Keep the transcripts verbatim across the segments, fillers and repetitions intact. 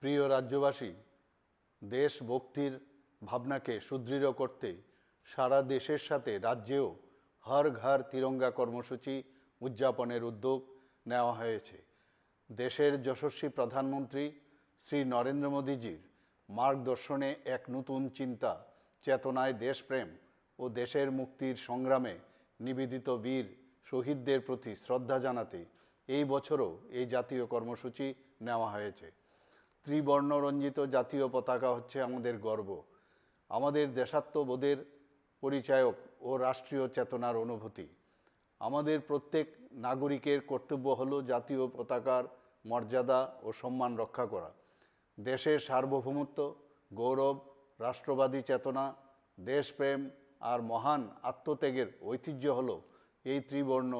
প্রিয় রাজ্যবাসী, দেশভক্তির ভাবনাকে সুদৃঢ় করতে সারা দেশের সাথে রাজ্যেও হর ঘর তিরঙ্গা কর্মসূচি উদযাপনের উদ্যোগ নেওয়া হয়েছে। দেশের যশস্বী প্রধানমন্ত্রী শ্রী নরেন্দ্র মোদীজির মার্গদর্শনে এক নতুন চিন্তা, চেতনায় দেশপ্রেম ও দেশের মুক্তির সংগ্রামে নিবেদিত বীর শহীদদের প্রতি শ্রদ্ধা জানাতে এই বছরও এই জাতীয় কর্মসূচি নেওয়া হয়েছে। ত্রিবর্ণ রঞ্জিত জাতীয় পতাকা হচ্ছে আমাদের গর্ব, আমাদের দেশাত্মবোধের পরিচায়ক ও রাষ্ট্রীয় চেতনার অনুভূতি। আমাদের প্রত্যেক নাগরিকের কর্তব্য হল জাতীয় পতাকার মর্যাদা ও সম্মান রক্ষা করা। দেশের সার্বভৌমত্ব, গৌরব, রাষ্ট্রবাদী চেতনা, দেশপ্রেম আর মহান আত্মত্যাগের ঐতিহ্য হল এই ত্রিবর্ণ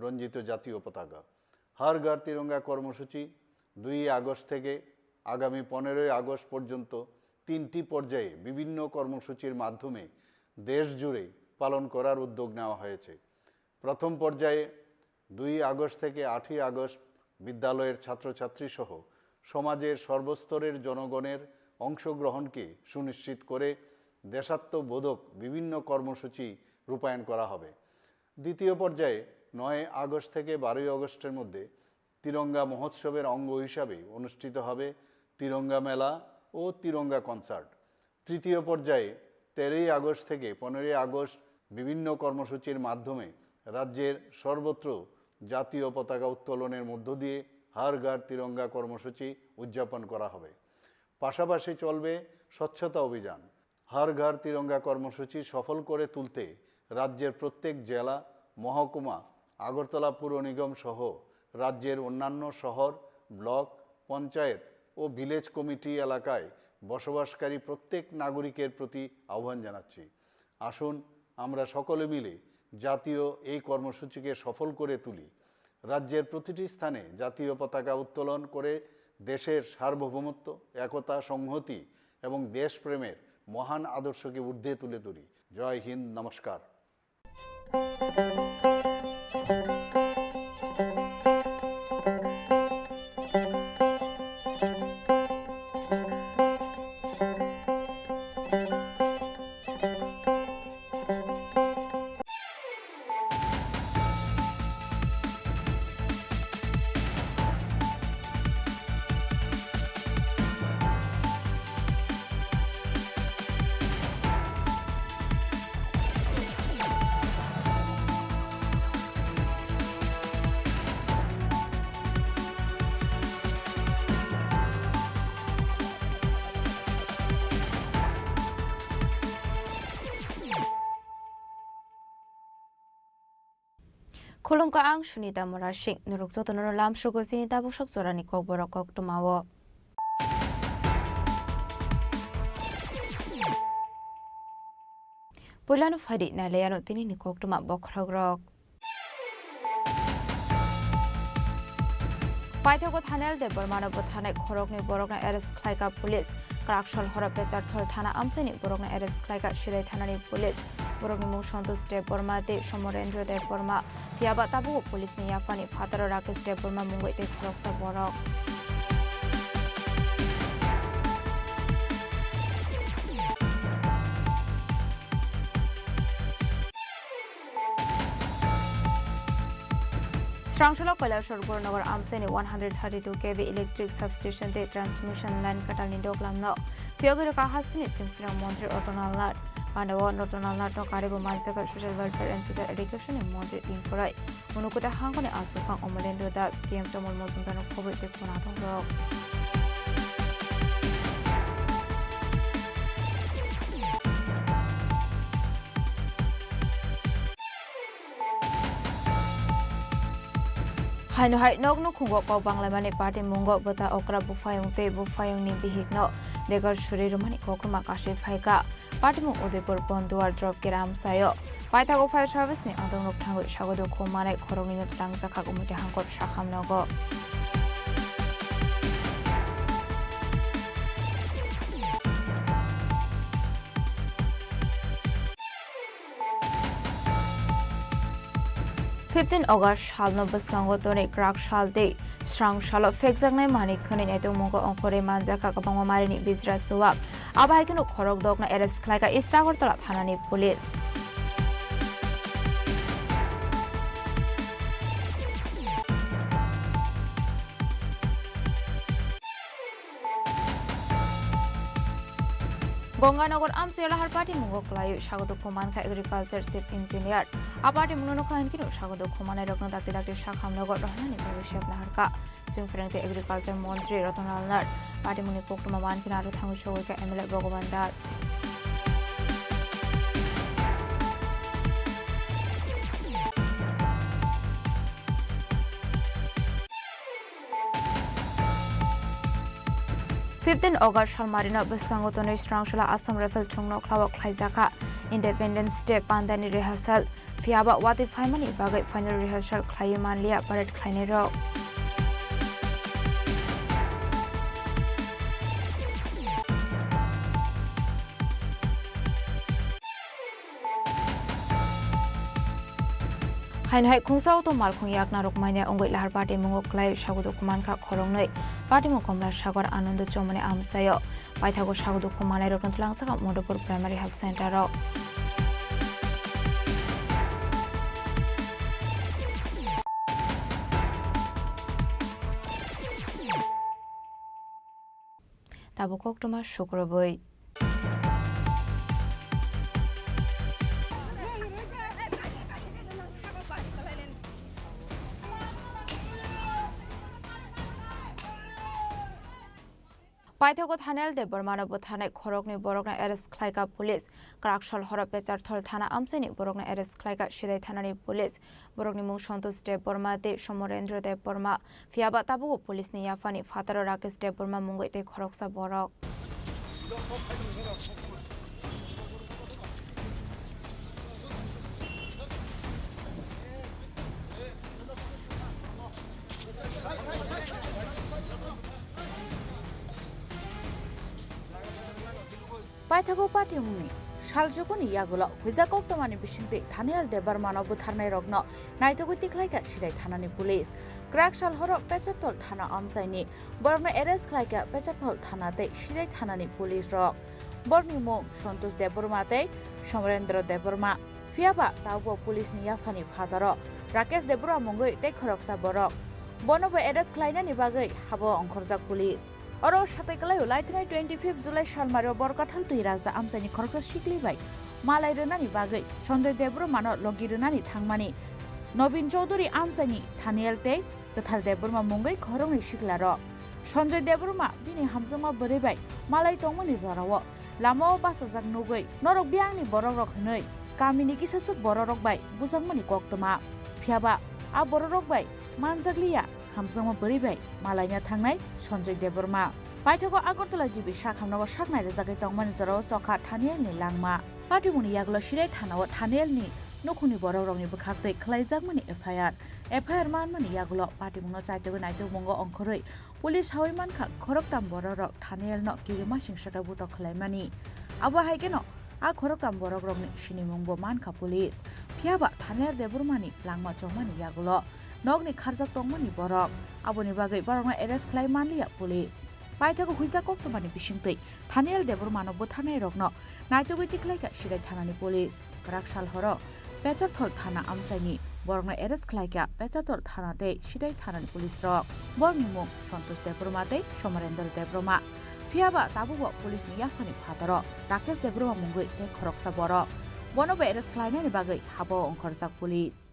রঞ্জিত জাতীয় পতাকা। হর ঘর তিরঙ্গা কর্মসূচি দুই আগস্ট থেকে আগামী পনেরোই আগস্ট পর্যন্ত তিনটি পর্যায়ে বিভিন্ন কর্মসূচির মাধ্যমে দেশ জুড়ে পালন করার উদ্যোগ নেওয়া হয়েছে। প্রথম পর্যায়ে দুই আগস্ট থেকে আটই আগস্ট বিদ্যালয়ের ছাত্রছাত্রী সহ সমাজের সর্বস্তরের জনগণের অংশগ্রহণকে সুনিশ্চিত করে দেশাত্মবোধক বিভিন্ন কর্মসূচি রূপায়ণ করা হবে। দ্বিতীয় পর্যায়ে নয় আগস্ট থেকে বারোই আগস্টের মধ্যে তিরঙ্গা মহোৎসবের অঙ্গ হিসাবে অনুষ্ঠিত হবে তিরঙ্গা মেলা ও তিরঙ্গা কনসার্ট। তৃতীয় পর্যায়ে তেরোই আগস্ট থেকে পনেরোই আগস্ট বিভিন্ন কর্মসূচির মাধ্যমে রাজ্যের সর্বত্র জাতীয় পতাকা উত্তোলনের মধ্য দিয়ে হর ঘর তিরঙ্গা কর্মসূচি উদযাপন করা হবে। পাশাপাশি চলবে স্বচ্ছতা অভিযান। হর ঘর তিরঙ্গা কর্মসূচি সফল করে তুলতে রাজ্যের প্রত্যেক জেলা, মহকুমা, আগরতলা পুর নিগম সহ রাজ্যের অন্যান্য শহর, ব্লক, পঞ্চায়েত ও ভিলেজ কমিটি এলাকায় বসবাসকারী প্রত্যেক নাগরিকের প্রতি আহ্বান জানাচ্ছি, আসুন আমরা সকলে মিলে জাতীয় এই কর্মসূচিকে সফল করে তুলি। রাজ্যের প্রতিটি স্থানে জাতীয় পতাকা উত্তোলন করে দেশের সার্বভৌমত্ব, একতা, সংহতি এবং দেশপ্রেমের মহান আদর্শকে ঊর্ধ্বে তুলে ধরি। জয় হিন্দ, নমস্কার। Khulumkha, ang Sunita Murasing. Norok jotono lamsugo chini tabuksak jorani kokborok koktwmao. Puilano phaidi nailaiano tinini koktwma bokhorokrok. Paithago Thanel Debbarmano bwtharnai khoroknwi borokno arrest khlaikha police. Kwraksal horo Pecharthal thana amchaini borokno arrest khlaikha Silai thanani police. Borokni mung Santosh Debbarma tei Somorendra Debbarma. Phiyaba tabukbo police ni yaphani phataro Rakesh Debbarma mungwi tei khoroksa borok. Srangsola Kailasor Gornagar amchaini one hundred thirty-two K V electric substation tei transmission line kwtalni doklamno phiyogwi rwkha hasteni chwngphrang montri Ratan Lal Nath. Ano Ratan Lal Nathno karibo manjakha Social Welfare and Social Education ni montri Tinkorai. Unukuta hangkoni aswkang Omolendra Das, T M Tamal Mojumdarno khobwi tei khuna tongrok. Haino hai nokno khungo kok banglaimani party mungo bwta okra buphayung tei buphayungni bihikno degar suri rwmani kokrwma kasui phaikha. Patimung Udaipur Bonduar Drop Kiram sayo. Paithago fire service ni adongrok thangwi sago dukhu manai khoroknwino twlangjakha Umoti Hangkor Sakham nogo. Fifteen August salno bwskango tonwi kwrak sal tei Srang salo phekjaknai manik khwnwi naitokmungo ongkhorwi manjakha kwbangma marini bijra chuwak. Abo hai kheno khorok dokno arrest khlaikha East Agartala thanani police. Ganganagar amchaio lahar patimungo kwlaiwi sago dukhu mankha Agriculture Chief Engineer. A patimungno nokha hinkhe no sago dukhu mannairokno dakti dakti sakhamnogo rohornani bagwi sep naharkha. Chwng phrwngtwi Agriculture Montri Ratan Lal Nath. Patimungni koktwma mankhe aro thangwi sogwikha M L A Bhagavan Das. Fifteen August salmarino bwskango tonwi Srangsola Assam Rifle thwngno khlao khlaijakha Independence Day pandani rehearsal. Phiyaba watwi phaimani bagwi final rehearsal khlaiwi manliya parade khlainairok. Haino hai khungsa auto malkhung yakna rok manya wngwi lahar patimungo kwlai sago dukhu mankha khoroknwi. Patimung Komla Sagar Anando Chowmani amchaio. Paithago sago dukhu mannairokno twlangsa kha Madhupur Primary Health Center o. Tabuk koktwma sukrubwi. Paithago Thaniel Debbarmano bwtharnai khoroknwi borokno arrest khlaikha police. Kwraksal horo Pecharthal thana amchaini borokno arrest khlaikha Sidai thanani police. Borokni mung Santosh Debbarma tei Somarendra Debbarma. Phiyaba tabukbo police ni yaphani phataro Rakesh Debbarma mungwi tei khoroksa borok. Paithago patimungni saljukuni yagulo huijak koktwmani bisingtwi Thaniel Debbarmano bwtharnairokno naitugwi tikhlaikha Sidai thanani police. Kwraksal horo Pecharthal thana amchaini borokno arrest khlaikha Pecharthal thana tei Sidai thanani police rok. Borokni mung Santosh Debbarma tei Somarendra Debbarma. Phiyaba tabukbo police ni yaphani phataro Rakesh Debbarma mungwi tei khoroksa borok. Bonobo arrest khlainani bagwi habo ongkhorjak police. Oro satai kwlaio laithwnai twenty fifth July salmario Borkathal Twi Rajda amchaini khoroksa sikli bai malai rwnani bagwi Sanjoy Debbarmano logi rwnani thangmani Nobin Chowdhury amchaini Thaniel tei Kwthal Debbarma mungwi khoroknwi siklarok. Sanjoy Debbarma bini hamjakma bwrwi bai malai tongmani jorao lamao bachajak nugwi norok biyangni borokrok hwnwi kamini kisaswk borokrok bai bujakmani koktwma. Phiyaba a borokrok bai manjakliya hamjakma bwrwi bai malaina thangnai Sanjoy Debbarma. Paithago Agartala G B sakhamno sak nairijagwi tongmani jorao chokha Thanielni langma. Patimungni yagulo Sidai thanao Thanielni nukhungni borokrokni bwkhaktwi khwlaijakmani F I R. F I R manmani yagulo patimungno chaitugwi naitugmungo ongkhorwi police sawi mankha khoroktam borokrok Thanielno kirimasingsa khe butok khwlaimani. Abo hai kheno a khoroktam borokrokni sinimungbo mankha police. Phiyaba Thaniel Debbarmani langma chomani yagulo nokni kharjak tongmani borok. Aboni bagwi borokno arrest khlai manliya police. Paithago huijak koktwmani bisingtwi Thaniel Debbarmano bwtharnairokno naitugwi tikhlaikha Sidai thanani police. Kwraksal horo Pecharthal thana amchaini borokno arrest khlaikha Pecharthal thana tei Sidai thanani police rok. Borokni mung Santosh Debbarma tei Somarendra Debbarma. Phiyaba tabukbo police ni yaphani phataro Rakesh Debbarma mungwi tei khoroksa borok. Bonobo arrest khlainani bagwi habo ongkhorjak police.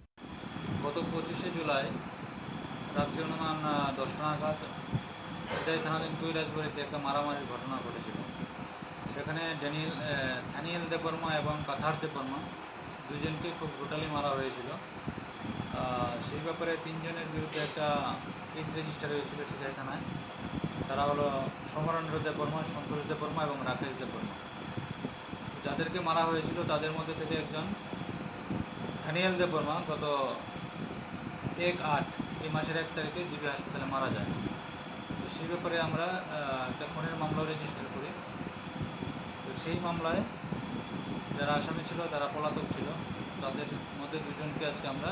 গত পঁচিশে জুলাই রাত্রি অনুমান, আহ, দশটা নাগাদ সিতাই থানাধীন কৈলাসবাড়িতে একটা মারামারির ঘটনা ঘটেছিল। সেখানে ড্যানিয়েল, আহ, থানিয়েল দেববর্মা এবং কাথার দেববর্মা দুজনকে খুব ব্রুটালি মারা হয়েছিল। আহ, সেই ব্যাপারে তিনজনের বিরুদ্ধে একটা কেস রেজিস্টার হয়েছিল সিতাই থানায়। তারা হলো সমরেন্দ্র দেববর্মা, সন্তোষ দেববর্মা এবং রাকেশ দেববর্মা। যাদেরকে মারা হয়েছিল তাদের মধ্যে থেকে একজন থানিয়েল দেববর্মা গত এক আট, এই মাসের এক তারিখে জিবি হাসপাতালে মারা যায়। তো সেই ব্যাপারে আমরা, আহ, একটা খুনের মামলা রেজিস্টার করি। তো সেই মামলায় যারা আসামি ছিল তারা পলাতক ছিল, তাদের মধ্যে দুজনকে আজকে আমরা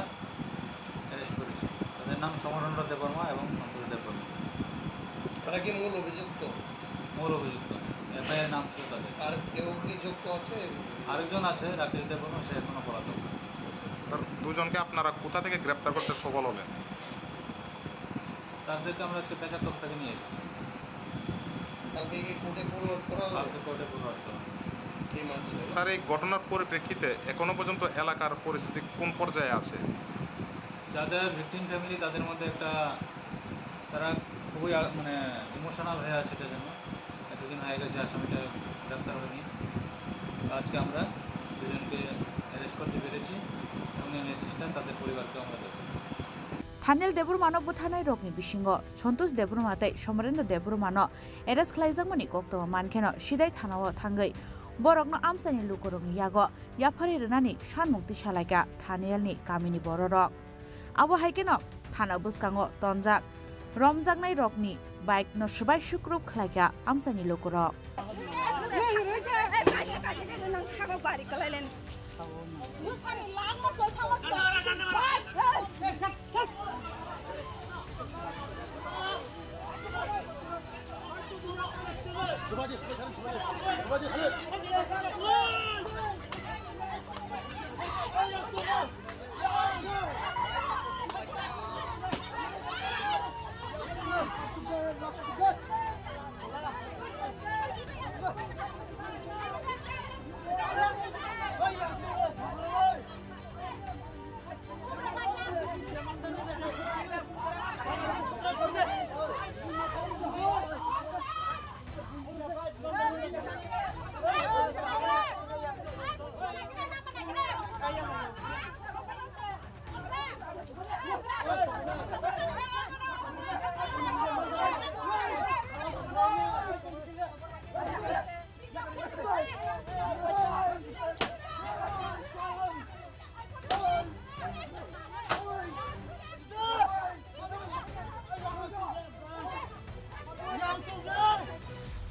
অ্যারেস্ট করেছি। এর নাম সমরেন্দ্র দেববর্মা এবং সন্তোষ দেববর্মা। তারা কি মূল অভিযুক্ত? মূল অভিযুক্ত, এফআইআর নাম ছিল তাদের। আর কেউ কি যুক্ত আছে? আরেকজন আছে রাকেশ দেববর্মা, সে এখনো পলাতক। স্যার, দুজনকে আপনারা কোথা থেকে গ্রেপ্তার করতে সফল হলেন? তাদেরকে আমরা আজকে পেশার তথ্য থেকে নিয়ে এসেছি। কালকে কি কোর্টে ফরওয়ার্ড করা হবে? কালকে কোর্টে ফরওয়ার্ড করা হবে। রিমান্ড শেষ। স্যার, এই ঘটনার পরিপ্রেক্ষিতে এখনো পর্যন্ত এলাকার পরিস্থিতি কোন পর্যায়ে আছে? যাদের ভিকটিম ফ্যামিলি, তাদের মধ্যে একটা, তারা খুবই আ-, মানে ইমোশনাল হয়ে আছে এটার জন্য। এতদিন হয়ে গেছে আসামিটা গ্রেপ্তার হয়নি। তো আজকে আমরা দুজনকে অ্যারেস্ট করতে পেরেছি এবং এই মেসেজটা তাদের পরিবারকে আমরা দেবো। Thaniel Debbarmano bwtharnai rokni bisingo Santosh Debbarma tei Somarendra Debbarmano arrest khlaijakmani koktwma mankheno Sidai thanao thangwi borokno amchaini lukurokni yago yapharwi rwnani sanmung tisalaikha Thanielni kamini bororok. Abo hai kheno thana bwskango tonjak romjaknairokni bike no swbai sukrup khlaikha amchaini lukurok.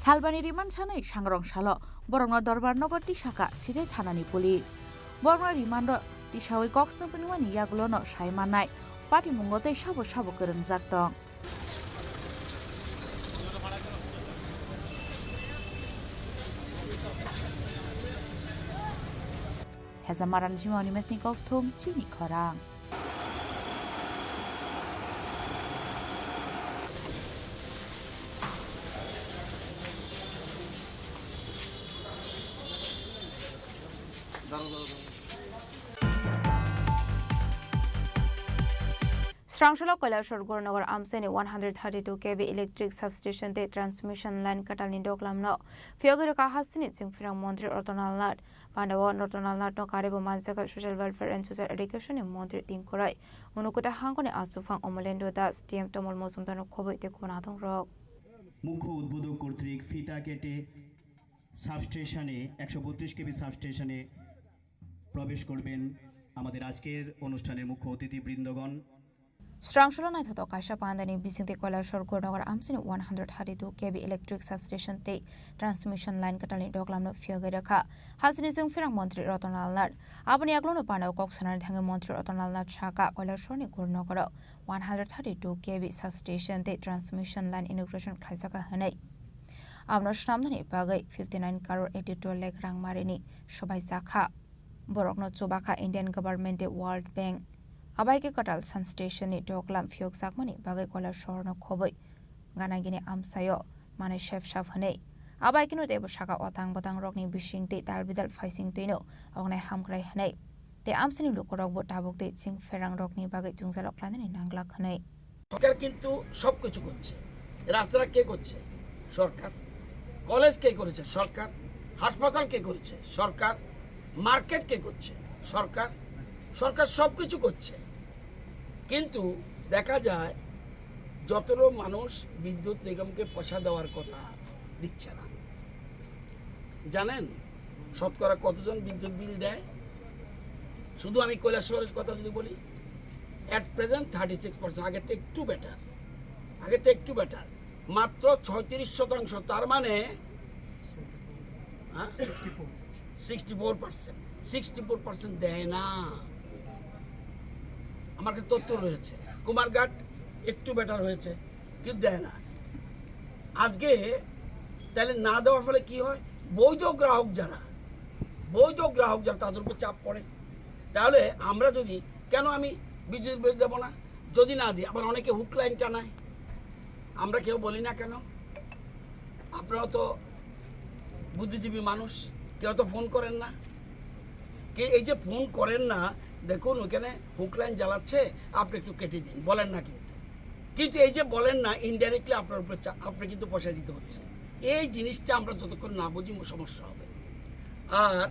Salbani remand sanwi sangrong salo borokno Dorbar Nogor tisakha Sidai thanani police. Borokno remand-o tisawi kok swngpinimani yagulono sai mannai patimungo tei sabo sabo kwrwngjak tong. Hezamara ni simi Animesni kokthum chini khorang. Srangsola Kailasor Gornagar amchaini one hundred thirty-two K V electric substation tei transmission line kwtalni doklamno phiyogwi rwkha hasteni chwngphrang montri Ratan Lal Nath. Pandao Ratan Lal Nath no karwi bo manjakha Social Welfare and Social Education ni montri Tingkorai, Unokota hangkoni achukphang Omolendra Das, T M Tomol Mojumdar no khobwi tei kona tongrok. মুখ্য উদ্বোধক কর্তৃক ফিতা কেটে সাবস্টেশনে, একশো বত্রিশ কেভি সাবস্টেশনে প্রবেশ করবেন আমাদের আজকের অনুষ্ঠানের মুখ্য অতিথি বৃন্দগণ। Srangsola naithotok kaisa pandani bisingtwi Kailasor Gornagar amchaini one hundred thirty-two K V electric substation tei transmission line kwtalni doklamno phiyogwi rwkha hasteni chwngphrang montri Ratan Lal Nath. Aboni yagulono pandao kok sanani thangwi montri Ratan Lal Nath sakha, Kailasorni Gornagaro one hundred thirty-two K V substation tei transmission line inauguration khlaijakha hwnwi. Abono swnamnani bagwi fifty nine crore eighty two lakh rang marini swbaijakha. Borokno chubakha Indian Government tei World Bank. Abai khe kwtal substation ni doklam phiyokjakmani bagwi Kailasor no khobwi ganagini amchaio manwi sep sap hwnwi. Abai kheno teibo sakha otang botang rokni bisingtwi tal bidal phaising twino oknai hamkrai hwnwi. Tei amchaini lukurokbo tabuk tei chwngphrang rokni bagwi jwngjal oklainani nanglak hwnwi. সরকার কিন্তু সবকিছু করছে। রাস্তাটা কে করছে? সরকার। কলেজ কে করেছে? সরকার। হাসপাতাল কে করেছে? সরকার। মার্কেট কে করছে? সরকার। সরকার সবকিছু করছে। কিন্তু দেখা যায় যতটা মানুষ বিদ্যুৎ নিগমকে পয়সা দেওয়ার কথা দিচ্ছে না। জানেন শতকরা কতজন বিদ্যুৎ বিল দেয়? শুধু আমি কৈলাসহরের কথা যদি বলি, at present thirty six percent, আগে তো একটু বেটার, আগে তো একটু বেটার, মাত্র ছয়ত্রিশ শতাংশ। তার মানে, হ্যাঁ, sixty four percent, sixty four percent দেয় না। আমার কাছে তথ্য রয়েছে, কুমারঘাট একটু বেটার হয়েছে, কিন্তু দেয় না। আজকে তাহলে না দেওয়ার ফলে কি হয়? বৈধ গ্রাহক যারা, বৈধ গ্রাহক যারা, তাদের উপর চাপ পড়ে। তাহলে আমরা যদি, কেন আমি বিদ্যুৎ বিল দেবো না? যদি না দিই, আবার অনেকে হুক লাইন টানায়, আমরা কেউ বলি না কেন? আপনারা তো বুদ্ধিজীবী মানুষ, কেউ তো ফোন করেন না। কে এই যে ফোন করেন না, দেখুন ওখানে হুক লাইন জ্বালাচ্ছে, আপনি একটু কেটে দিন, বলেন না কিন্তু। কিন্তু এই যে বলেন না, ইনডাইরেক্টলি আপনার উপরে চা-, আপনি কিন্তু পয়সা দিতে হচ্ছে। এই জিনিসটা আমরা যতক্ষণ না বুঝি, সমস্যা হবে। আর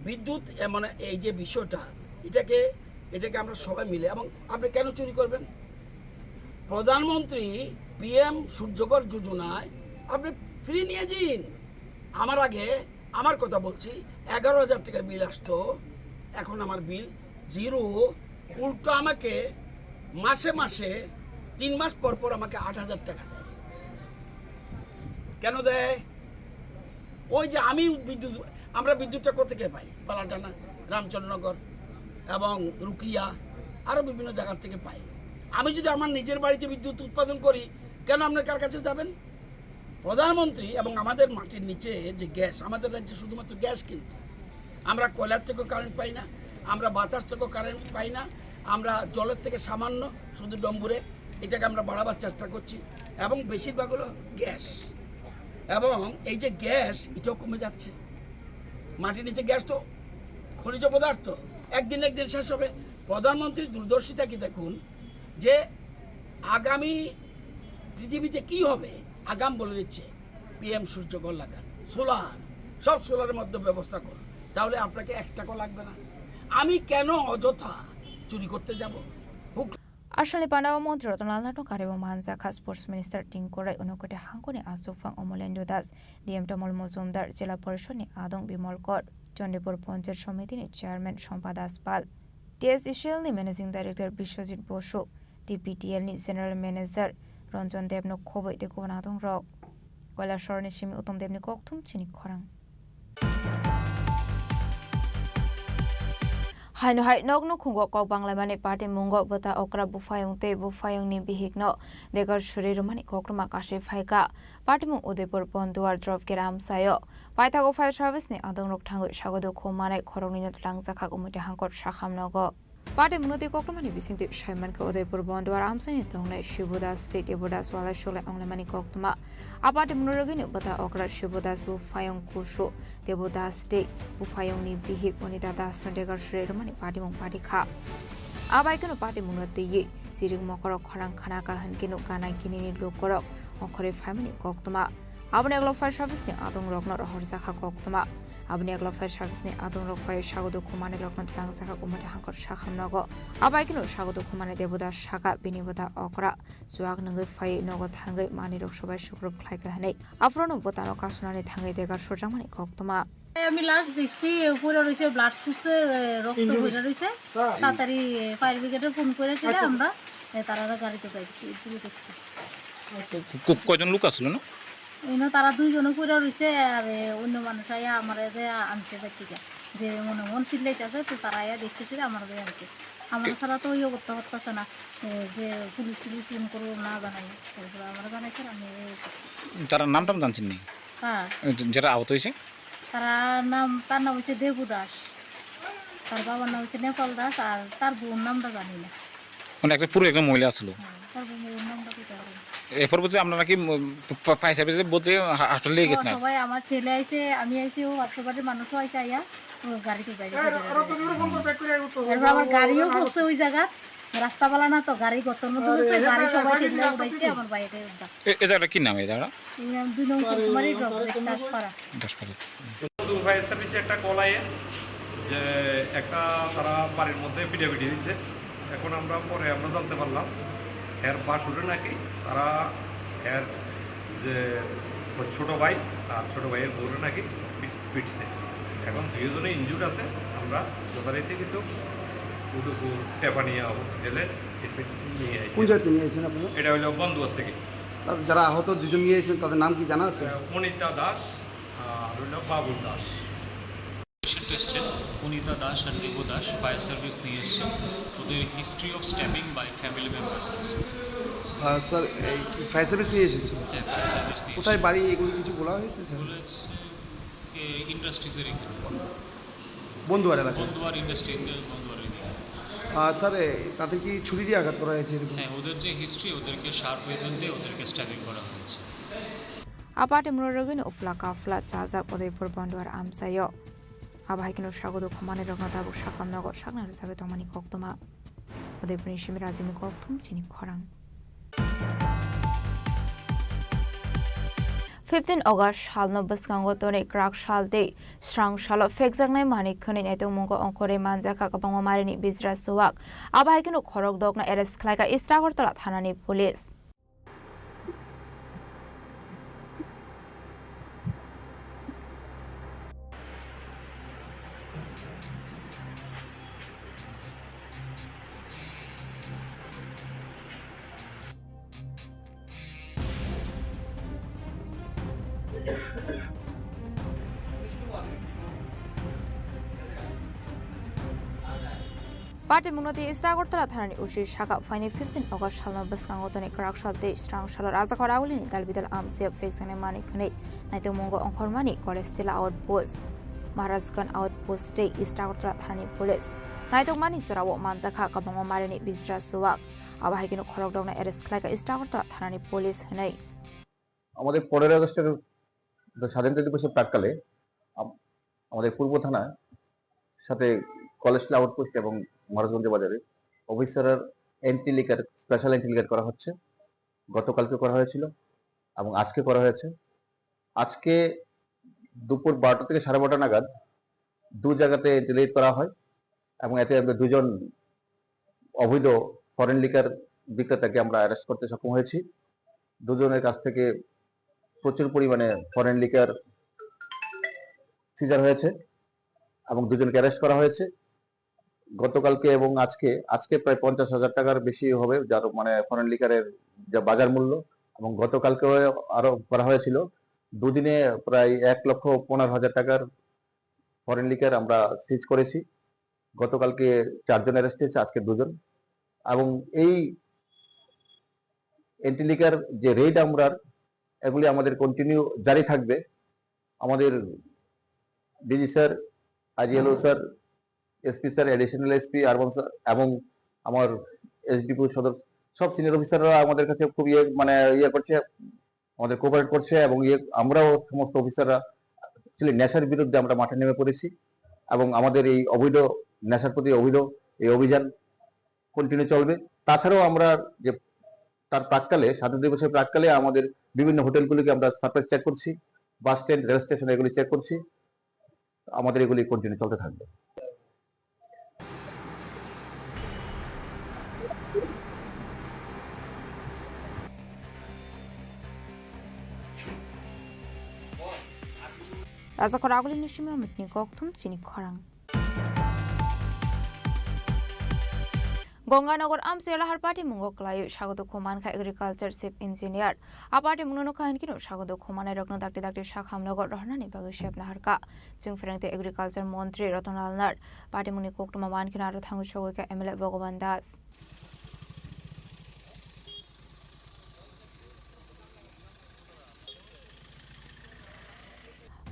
বিদ্যুৎ, এ, মানে এই যে বিষয়টা, এটাকে, এটাকে আমরা সবাই মিলে, এবং আপনি কেন চুরি করবেন? প্রধানমন্ত্রী পিএম সূর্যঘর যোজনায় আপনি ফ্রি নিয়ে যান। আমার আগে, আমার কথা বলছি, এগারো হাজার টাকা বিল আসতো, এখন আমার বিল জিরো। উল্টো আমাকে মাসে মাসে, তিন মাস পর পর আমাকে আট হাজার টাকা দেয়। কেন দেয়? ওই যে আমি বিদ্যুৎ, আমরা বিদ্যুৎটা কোথেকে পাই? পালাটানা, রামচন্দ্রনগর এবং রুকিয়া, আরও বিভিন্ন জায়গার থেকে পাই। আমি যদি আমার নিজের বাড়িতে বিদ্যুৎ উৎপাদন করি, কেন আপনার কার কাছে যাবেন? প্রধানমন্ত্রী এবং আমাদের মাটির নিচে যে গ্যাস, আমাদের রাজ্যে শুধুমাত্র গ্যাস, কিন্তু আমরা কয়লার থেকেও কারেন্ট পাই না, আমরা বাতাস থেকেও কারেন্ট পাই না, আমরা জলের থেকে সামান্য শুধু ডম্বুরে, এটাকে আমরা বাড়াবার চেষ্টা করছি, এবং বেশিরভাগ হলো গ্যাস। এবং এই যে গ্যাস, এটাও কমে যাচ্ছে। মাটির নিচে গ্যাস তো খনিজ পদার্থ, একদিন একদিন শেষ হবে। প্রধানমন্ত্রীর দূরদর্শিতা কি দেখুন, যে আগামী পৃথিবীতে কি হবে, আগাম বলে দিচ্ছে। পিএম সূর্যঘর লাগান, সোলার, সব সোলারের মধ্যে ব্যবস্থা করুন, তাহলে আপনাকে এক টাকাও লাগবে না। আমি কেন অযথা চুরি করতে যাব? Hook Ashalni pandao montri Ratan Lal Nathno karwi manjakha Sports Minister Tinku Rai, Unakoti hangkoni aswk phang Omolendra Das, D M Tamal Mojumdar, Jila Porishod ni adong Bimal Kor, Chandipur Panchayat Samiti ni Chairman Sompa Das Pal, T S E C L ni Managing Director Biswajit Bosu, T P D L ni General Manager Ranjan Deb no khobwi tei kubun adong rok. Koilashahar ni simi Uttam Deb ni kokthum chini khorang. Haino hai nok nukhungo kok banglaimani patimungo bwta okra buphayung tei buphayungni bihikno degar suri rwmani koktwma kasui phaikha. Patimung Udaipur Bonduar Dropgate amchaio. Paithago fire service ni adongrok thangwi sago dukhu manai khoroknwino twlangjakha Umoti hangkor Sakham nogo. Patimungno tei koktwmani bisingtwi saimankha Udaipur Bonduar amchaini tongnai Shibu Das tei Debu Das walai sulai wnglaimani koktwma. A patimungno rwgwino bwta okra Shibu Das buphayung kusu Debu Das tei buphayungni bihik Monita Das no degar suri rwmani patimung pati kha. A bai kheno patimungno twiwi chirik mokorok khorang khana ka hwnkhe nuk gana ginini lukurok ongkhorwi phaimani koktwma. Aboni ulo fire service ni adongrokno rohorjakha koktwma. Aboni ulo fire service ni adongrok bai sago dukhu manwirokno twlangjakha Umoti hangkor Sakham nogo. A bai kheno sago dukhu manwi Debu Das sakha bini bwta okra chuak nungwi phaiwi nogo thangwi manwirok sobai sukrup khlaikha hwnwi. Aphuru no bwtano kasunani thangwi degar surjakmani koktwma. আমি লাস্ট দেখছি পড়ে রয়েছে, ব্লাড শুষে, এ, রক্ত পড়ে রয়েছে। তাড়াতাড়ি ফায়ার ব্রিগেডে ফোন করে টিরে আমরা, এ, তারা গাড়িতে পাইছি, এগুলো দেখছি। ক-, ক-, কয়জন লোক আসলো না? এনে তারা দুইজনও পড়ে রয়েছে, আর, এ, অন্য মানুষ আয়া আমার যে আনছে ব্যক্তিটা, যে মনে মন চিল্লাইতেছে, তো তারা আয়া দেখতেছে, আমার আনছে। আমরা ছাড়া তো ইয়ে করতে পারতেছে না, এ, যে পুলিশ টুলিশ ফোন করবো না জানাই, তারপরে আমরা জানাইছি, আমি এই করছি। তারা নাম টাম জানছেন নি? হ্যাঁ। এ, যে-, যারা আহত হয়েছে? তারা নাম, তার নাম হচ্ছে দেবু দাস, তার বাবার নাম হচ্ছে নেপাল দাস, আর তার বউর নামটা জানি না। মানে একটা পুরো একজন মহিলা আসলো। হ্যাঁ, তার বউর নামটা কইতে পারবো না। এরপর বলতে আপনারা কি, উম, পা-, পা-, ফায়ার সার্ভিসে বলতে হা-, হাসপাতালে নিয়ে গেছেন? সবাই, আমার ছেলে আইছে, আমি আইছি, ও পাশের বাড়ির মানুষও আইছে, আইয়া ও গাড়িতে যাই। এরপর আমার গাড়িও পড়ছে ওই জায়গা, রাস্তা বালা না তো, গাড়ি গতর মধ্যে পড়ছে, গাড়ি সবাই ঠেলে উঠাইছে, আমার বাইরে উঠা। এ, এ জায়গাটা কি নাম এই জায়গাটা? এই নাম দুই নং কুমারী ড্রপ, দাসপাড়া। দাসপাড়া। শুধু ফায়ার সার্ভিসে একটা কল আয়ে যে একটা তারা বাড়ির মধ্যে পিটাপিটি হয়েছে। এখন আমরা পরে আমরা জানতে পারলাম এর বাসুরে নাকি তারা এর যে ওর ছোট ভাই আর ছোট ভাইয়ের বউরে নাকি পি-, পিটছে। এখন দুইজনে ইনজুর্ড আছে, আমরা যথারীতি কিন্তু উদয়পুর টেপানিয়া হসপিটালে এডমিট নিয়ে আসি। কোন জায়গা থেকে নিয়ে আসছেন আপনারা? এটা হলো বন্দুয়ার থেকে। আর যারা আহত দুজন নিয়ে এসেছেন, তাদের নাম কি জানা আছে? আহ, মনিতা দাস আর হলো বাবুল দাস। এসছেন অনিতা দাস আর দেব দাস, ফায়ার সার্ভিস নিয়ে এসছেন। ওদের history of stabbing by family members আছে। আহ, স্যার, এই কি ফায়ার সার্ভিস নিয়ে এসেছিল? হ্যাঁ, ফায়ার সার্ভিস নিয়ে কোথায় এসছেন। বাড়ি, এগুলো কিছু বলা হয়েছে, স্যার? বলেছে, এ, ইন্ডাস্ট্রিজের এখানে। বন্ধুয়ার এলাকা? বন্ধুয়ার ইন্ডাস্ট্রি, বন্ধুয়ার এদিকে। আহ, স্যার, এ, তাদের কি ছুরি দিয়ে আঘাত করা হয়েছে এরকম? হ্যাঁ, ওদের যে হিস্ট্রি, ওদেরকে শার্প ওয়েপন দিয়ে ওদেরকে স্ট্যাবিং করা হয়েছে। A party mwnwi rwgwino uphla kaphla chajak Udaipur Bonduar amchaio. Abo hai kheno sago dukhu manwi rokno tabuk sakam nogo saknai rwjagwi tongmani koktwma. Udaipurni simi Rajibni kokthum chini khorang. Fifteen August salno bwskango tonwi kwrak sal tei srang salo phekjaknai manwi khwnwi naitokmungo ongkhorwi manjakha kwbangma marini bijra chuwak. Abo hai kheno khorok dokno arrest khlaikha East Agartala thanani police. Party mungno twi East Agartala thanani O C saka phaini fifteen August salno bwskango tonwi kwrak sal tei srang salo Rajakhor Agulini dal bidal amchaio phekjaknai manwi khwnwi naitokmungo ongkhormani College Tila Outpost, Maharajganj Outpost tei East Agartala thanani police naitokmani jorao manjakha kwbangma marini bijra chuwak. Abo hai kheno khorokdokno arrest khlaikha East Agartala thanani police hwnwi. আমাদের পনেরোই আগস্টের স্বাধীনতা দিবসের প্রাক্কালে আম-, আমাদের পূর্ব থানার সাথে college outpost এবং মহারাজগঞ্জ বাজারে officer anti liquor, special anti liquor করা হচ্ছে। গতকালকে করা হয়েছিল এবং আজকে করা হয়েছে। আজকে দুপুর বারোটা থেকে সাড়ে বারোটা নাগাদ দু জায়গাতে এন্টি রেড করা হয় এবং এতে আমরা দুজন অবৈধ ফরেন লিকার বিক্রেতাকে আমরা অ্যারেস্ট করতে সক্ষম হয়েছি। দুজনের কাছ থেকে প্রচুর পরিমাণে ফরেন লিকার সিজার হয়েছে এবং দুজনকে অ্যারেস্ট করা হয়েছে। গতকালকে এবং আজকে, আজকে প্রায় পঞ্চাশ হাজার টাকার বেশি হবে, যার মানে ফরেন লিকারের যা বাজার মূল্য, এবং গতকালকেও আরো করা হয়েছিল। দুদিনে প্রায় এক লক্ষ পনেরো হাজার টাকার ফরেন লিকার আমরা সিজ করেছি। গতকালকে চারজন অ্যারেস্ট হয়েছে, আজকে দুজন। এবং এই এন্টি লিকার যে রেড আমরার, এগুলি আমাদের কন্টিনিউ জারি থাকবে। আমাদের ডিজি স্যার, আইজিএলও sir, SP sir, additional SP urban sir এবং আমার এসডিপিও সদর, সব সিনিয়র অফিসাররা আমাদের কাছে খুব ইয়ে, মানে, ইয়ে করছে, আমাদের কোঅপারেট করছে এবং ইয়ে, আমরাও সমস্ত অফিসাররা অ্যাকচুয়ালি নেশার বিরুদ্ধে আমরা মাঠে নেমে পড়েছি এবং আমাদের এই অবৈধ নেশার প্রতি অবৈধ এই অভিযান কন্টিনিউ চলবে। তাছাড়াও আমরা যে তার প্রাক্কালে, স্বাধীনতা দিবসের প্রাক্কালে আমাদের বিভিন্ন হোটেলগুলিকে আমরা সারপ্রাইজ চেক করছি, বাস স্ট্যান্ড, রেল স্টেশন এগুলি চেক করছি, আমাদের এগুলি কন্টিনিউ চলতে থাকবে। Rajakhor Agulini simi Amitni kokthum chini khorang. Gonganagar amchaio lahar party mungo kwlaiwi sago dukhu mankha agriculture chief engineer. A party mungno nukha hinkhe no sago dukhu manai rokno dakti dakti sakham nogo rohornani bagwi sep naharkha. Chwng phereng tei agriculture montri Ratan Lal Nath. Party mungni koktwma mankheno aro thangwi sogwi kha M L A Bhagavan Das.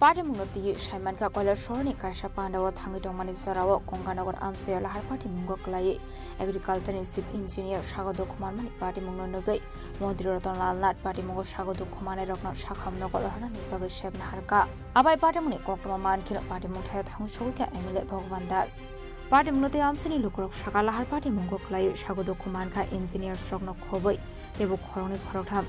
Party mungno twiwi saimankha Koilasahorni kaisa pandao thangwi tongmani jorao Gonganagar amchaio lahar party mungo kwlaiwi agriculture ni chief engineer sago dukhu manmani party mungno nugwi montri Ratan Lal Nath party mungo sago dukhu manai rokno sakham nogo rohornani bagwi sep naharkha. Abai party mungni koktwma mankheno party mungthai thangwi sogwi kha M L A Bhagavan Das. Party mungno tei amchaini lukurok saka lahar party mungo kwlaiwi sago dukhu mankha engineers rokno khobwi teibo khoroknwi khoroktham.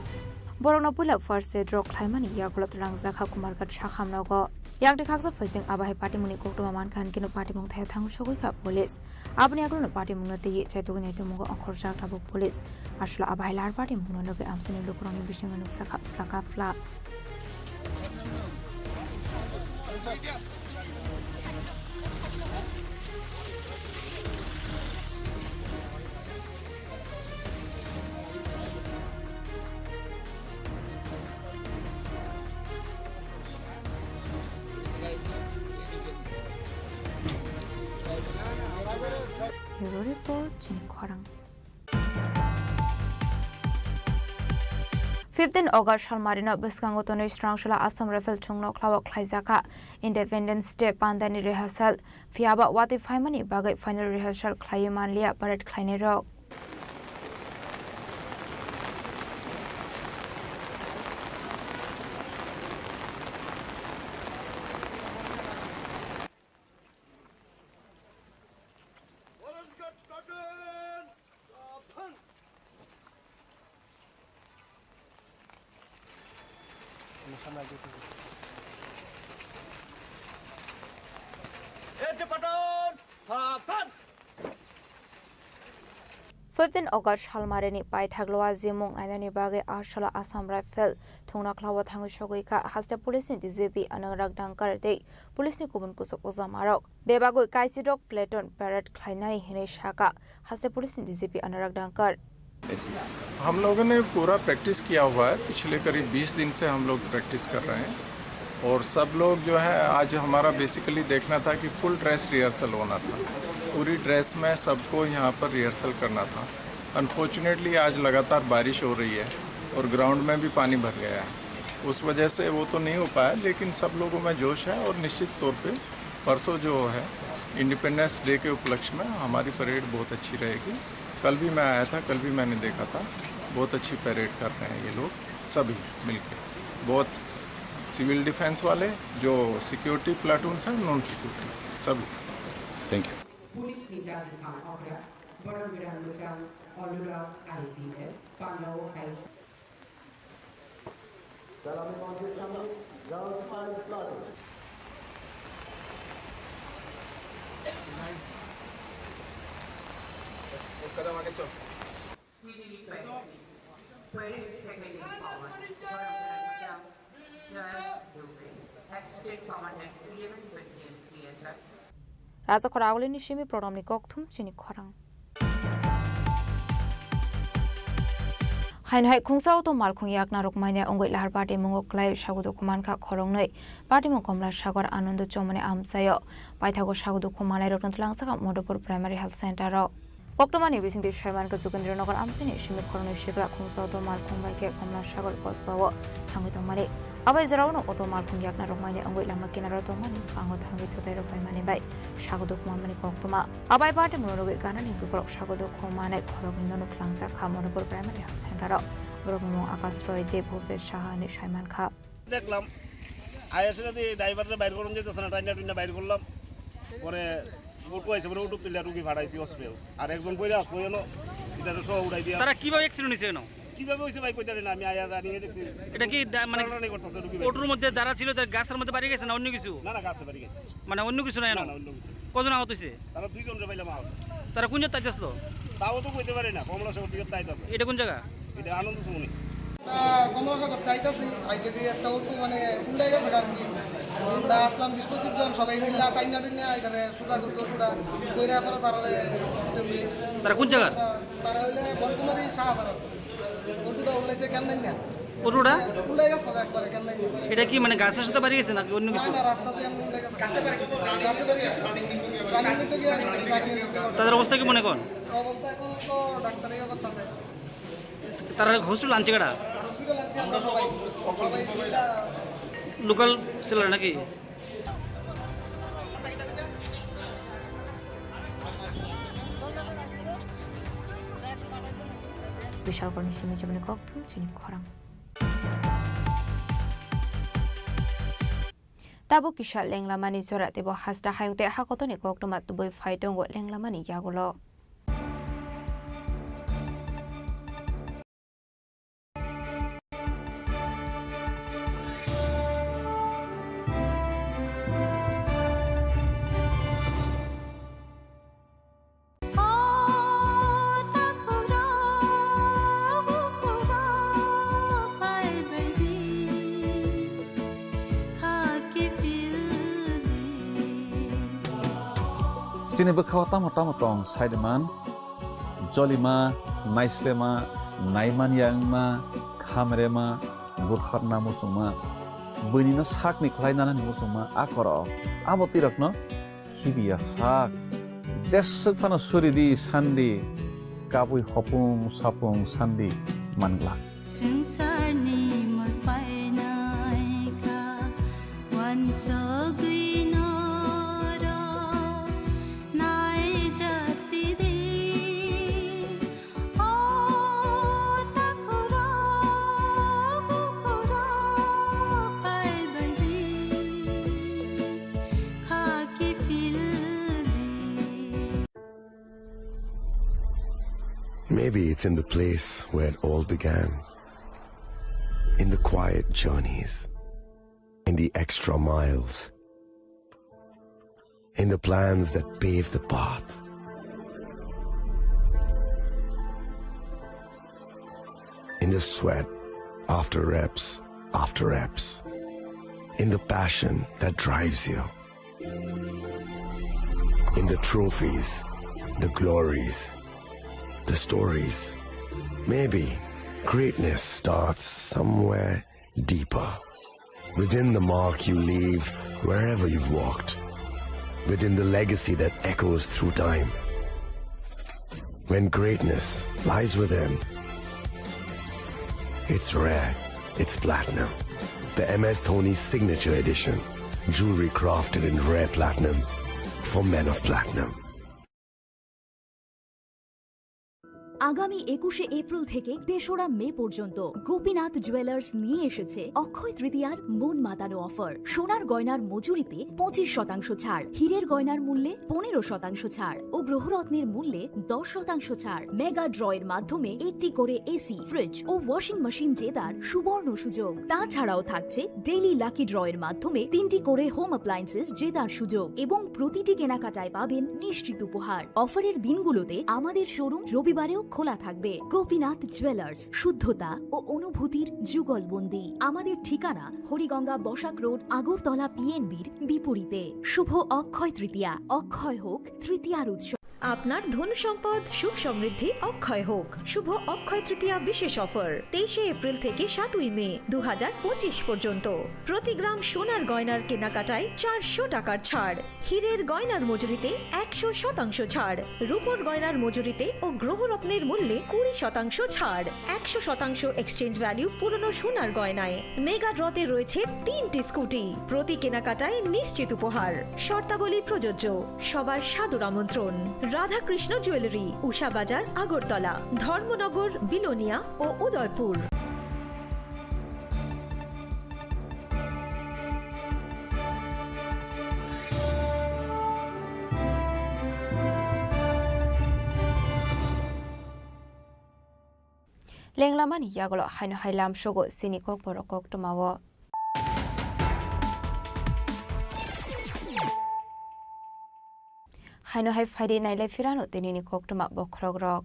Borokno puila first aid rok khlaimani yagulo twlangjakha Kumarghat sakham nogo. Yakni khaksa phaising abo hai party mungni koktwma mankha hinkhe no party mungthai thangwi sogwi kha police. Aboni yagulo no party mungno twiwi chaitugwi naitugmungo ongkhorjak tabuk police. Aswla abo hai lahar party mungno nugwi amchaini lukurokni bisingo nukjakha phlaka phla. Report chini khorang. Fifteen August salmarino bwskango tonwi swrangsola Assam Rifle thwngno khlao khlaijakha Independence Day pandani rehearsal, phiyaba watwi phaimani bagwi final rehearsal khlaiwi manliya parade khlainairok. Fifteen August salmarini paithak Loa Jimung nainani bagwi Arsola Assam Rifle thwngna khlao thangwi sogwi kha haste police ni D G P Anurag Dangkar tei police ni kubun kuchuk ujamarok. Bebagwi kaisi dog platoon parade khlainani hinwi sakha haste police ni D G P Anurag Dangkar. हम लोगों ने पूरा प्रैक्टिस किया हुआ है, पिछले करीब बीस दिन से हम लोग प्रैक्टिस कर रहे हैं और सब लोग जो है, आज हमारा बेसिकली देखना था कि फुल ड्रेस रिहर्सल होना था, पूरी ड्रेस में सबको यहाँ पर रिहर्सल करना था। अनफॉर्चुनेटली आज लगातार बारिश हो रही है और ग्राउंड में भी पानी भर गया है, उस वजह से वो तो नहीं हो पाया, लेकिन सब लोगों में जोश है और निश्चित तौर पे परसों जो है इंडिपेंडेंस डे के उपलक्ष्य में हमारी परेड बहुत अच्छी रहेगी। कल भी मैं आया था, कल भी मैंने देखा था, बहुत अच्छी परेड कर रहे हैं ये लोग सभी मिलके, बहुत सिविल डिफेंस वाले, जो सिक्योरिटी प्लाटून्स हैं, नॉन सिक्योरिटी, सभी। Thank you. Police ni dagi phan okra, borok ni rang mwchang, Alura I P F, Pandao High. Salami Masjid Kami, Girls Science Class. Assistant Commandant, eleven twenty and three H R. Raja khorang agulini simi program ni kokthum chini khorang. Haino hai khungsa auto malkhung yakna rok manya wngwi lahar party mungo kwlai sago dukhu mankha khoroknwi. Party mung Komla Sagar Anando Chomani amchaio. Paithago sago dukhu manai rokno twlangsa kha Madhupur Primary Health Center o. Koktwmani bisingtwi saimankha Jukendra Nagar amchaini simi khoroknwi sikla khungsa auto malkhung bai khe Komla Sagar bosbao thangwi tongmani. Abai jorao no auto malkhung yakna rok manya wngwi lama kinaro tongmani bwkhango thangwi twtwi rok bai mani bai sago dukhu manmani koktwma. Abai party mung rwgwi ganani borok sago dukhu manai khoroknwi no twlangsa kha Madhupur Primary Health Center o. Borokni mung Akash Roy, Deb Bhupesh Saha hinwi saimankha. দেখলাম, আয়া সেটা দিয়ে ড্রাইভাররা বাইর করুন যেতেছে না, টাইনা টুইনা বাইর করলাম। পরে অটো আইছে, পরে অটো তুলে রুগী ফাটাইছি হসপিটাল। আর একজন পড়ে আসবো এনো, এটা সহ উড়াই দিয়ে। তারা কিভাবে অ্যাক্সিডেন্ট হয়েছে এনো? কিভাবে হয়েছে ভাই, কইতে পারি না, আমি আয়া জানি, এই দেখছি। এটা কি দা-, মানে টানাটানি করতেছে রুগী ভাই। অটোর মধ্যে যারা ছিল, তার গাছের মধ্যে বাড়ি গেছে না অন্য কিছু? না, না, গাছে বাড়ি গেছে। মানে অন্য কিছু না এনো? না, না, অন্য কিছু। কজন আহত হয়েছে? তারা দুইজন রে পাইলাম আহত। তারা কোন জায়গায় আসলো? তাও তো কইতে পারি না, কমলা শহর দিকে তাই আছে। এটা কোন জায়গা? এটা আনন্দ সমনি। আহ, কমলা শহর যাইতাছি, আইতে দিয়ে একটা অটো মানে উল্টে গেছে আর কি। আমরা আসলাম বিশ পঁচিশ জন, সবাই মিলে টাইনা টাইনা এটারে সোজা করছে অটোটা। কইরা পরে তারারে হসপিটাল নিয়ে তারা কোন জায়গার? তারা হইলে বনকুমারী শাহপাড়া। অটোটা উল্টাইছে কেমন না? অটোটা? উল্টাই গেছে একবারে কেমন না? এটা কি মানে গাছের সাথে বাড়ি গেছে নাকি অন্য কিছু? না, না, রাস্তাতে এমনি উল্টাই গেছে। গাছে বাড়ি গেছে। গাছে বাড়ি গেছে। রানিং নিতে গিয়ে রানিং নিতে গিয়ে তাদের অবস্থা কি মনে করেন? অবস্থা এখন তো ডাক্তারে ইয়ে করতেছে। তারা হসপিটাল আনছে কেডা? হসপিটাল আনছে আমরা সবাই। সবাই মিলে লোকাল সেলার নাকি? Bishalkorni simi chibini kokthum chini khorang. Tabuk kisa lenglamani jora teibo hasta hayung tei hakotoni koktwma tubui phai tongo lenglamani yagulo. Chini bwkhao tamo tamo tong, saiman, jolima, naislema, naimanya wngma, khamrema, butharna muchungma, buinino sakni khlai nanani muchungma, a koro abo twirokno khibiya sak. Jeswk phano suri di sandi, kabui hopung sapung sandi manglak. Swngcharni mul painai kha, uansugwi norok naijasidi. O takhurok, bukhurok phaibaidi, khaki pildi. Maybe it's in the place where it all began. In the quiet journeys, in the extra miles, in the plans that pave the path, in the sweat after reps after reps, in the passion that drives you, in the trophies, the glories, the stories. Maybe greatness starts somewhere deeper. Within the mark you leave wherever you've walked. Within the legacy that echoes through time. When greatness lies within, it's rare, it's platinum. The M S Dhoni Signature Edition. Jewelry crafted in rare platinum for men of platinum. আগামী একুশে এপ্রিল থেকে তেসরা মে পর্যন্ত গোপীনাথ জুয়েলার্স নিয়ে এসেছে অক্ষয় তৃতীয়ার মন মাতানো অফার। সোনার গয়নার মজুরিতে পঁচিশ শতাংশ ছাড়, হীরের গয়নার মূল্যে পনেরো শতাংশ ছাড় ও গ্রহরত্নের মূল্যে দশ শতাংশ ছাড়। মেগা ড্রয়ের মাধ্যমে একটি করে এসি, ফ্রিজ ও ওয়াশিং মেশিন জেতার সুবর্ণ সুযোগ। তাছাড়াও থাকছে ডেইলি লাকি ড্রয়ের মাধ্যমে তিনটি করে হোম অ্যাপ্লায়েন্সেস জেতার সুযোগ এবং প্রতিটি কেনাকাটায় পাবেন নিশ্চিত উপহার। অফারের দিনগুলোতে আমাদের শোরুম রবিবারেও খোলা থাকবে। গোপীনাথ জুয়েলার্স, শুদ্ধতা ও অনুভূতির যুগলবন্দি। আমাদের ঠিকানা হরিগঙ্গা বসাক রোড, আগরতলা পিএনবির বিপরীতে। শুভ অক্ষয় তৃতীয়া, অক্ষয় হোক তৃতীয়ার উৎসব। আপনার ধন সম্পদ সুখ সমৃদ্ধি অক্ষয় হোক। শুভ অক্ষয় তৃতীয়া বিশেষ অফার তেইশে এপ্রিল থেকে সাতই মে দু হাজার পঁচিশ পর্যন্ত। প্রতি গ্রাম সোনার গয়নার কেনাকাটায় চারশো টাকার ছাড়, হীরের গয়নার মজুরিতে একশো শতাংশ ছাড়, রূপোর গয়নার মজুরিতে ও গ্রহরত্নের মূল্যে কুড়ি শতাংশ ছাড়, একশো শতাংশ এক্সচেঞ্জ ভ্যালু পুরনো সোনার গয়নায়। মেগা ড্রতে রয়েছে তিনটি স্কুটি, প্রতি কেনাকাটায় নিশ্চিত উপহার। শর্তাবলী প্রযোজ্য। সবার সাদর আমন্ত্রণ। রাধাকৃষ্ণ জুয়েলারি, উষা বাজার, আগরতলা, ধর্মনগর, বিলোনিয়া ও Udaipur. Lenglamani yagulo haino hai lamsogo chini kokborok koktwmao. Haino hai phaidi nailai phirano tinini koktwma bokhorokrok.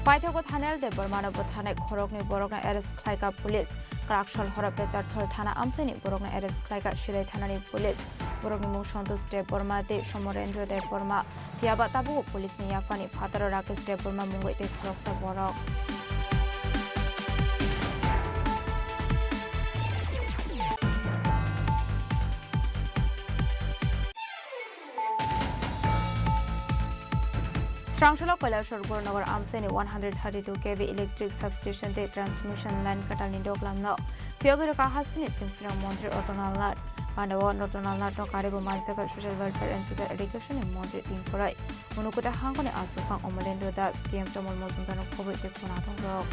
Paithago Thanel Debbarmano bwtharnai khoroknwi borokno arrest khlaikha police. Kwraksal horo Pecharthal thana amchaini borokno arrest khlaikha Silai thanani police. Borokni mung Santosh Debbarma tei Somorendra Debbarma. Phiyaba tabuk police ni yaphani phataro Rakesh Debbarma mungwi tei khoroksa borok. Srangsola Kailasor Gurunogor amchaini one hundred thirty-two K V electric substation tei transmission line kwtalni doglamno phiyogwi rwkha hasteni chengphirang montri Ratan Lal Nath. Pandao Ratan Lal Nath no karibo manjakha Social Welfare and Social Education ni montri Tengkwrwi. Unukuta hangkoni aswkang Omolendra Das, T M Tamal Mojumdar no khobwi tei khuna tongrok.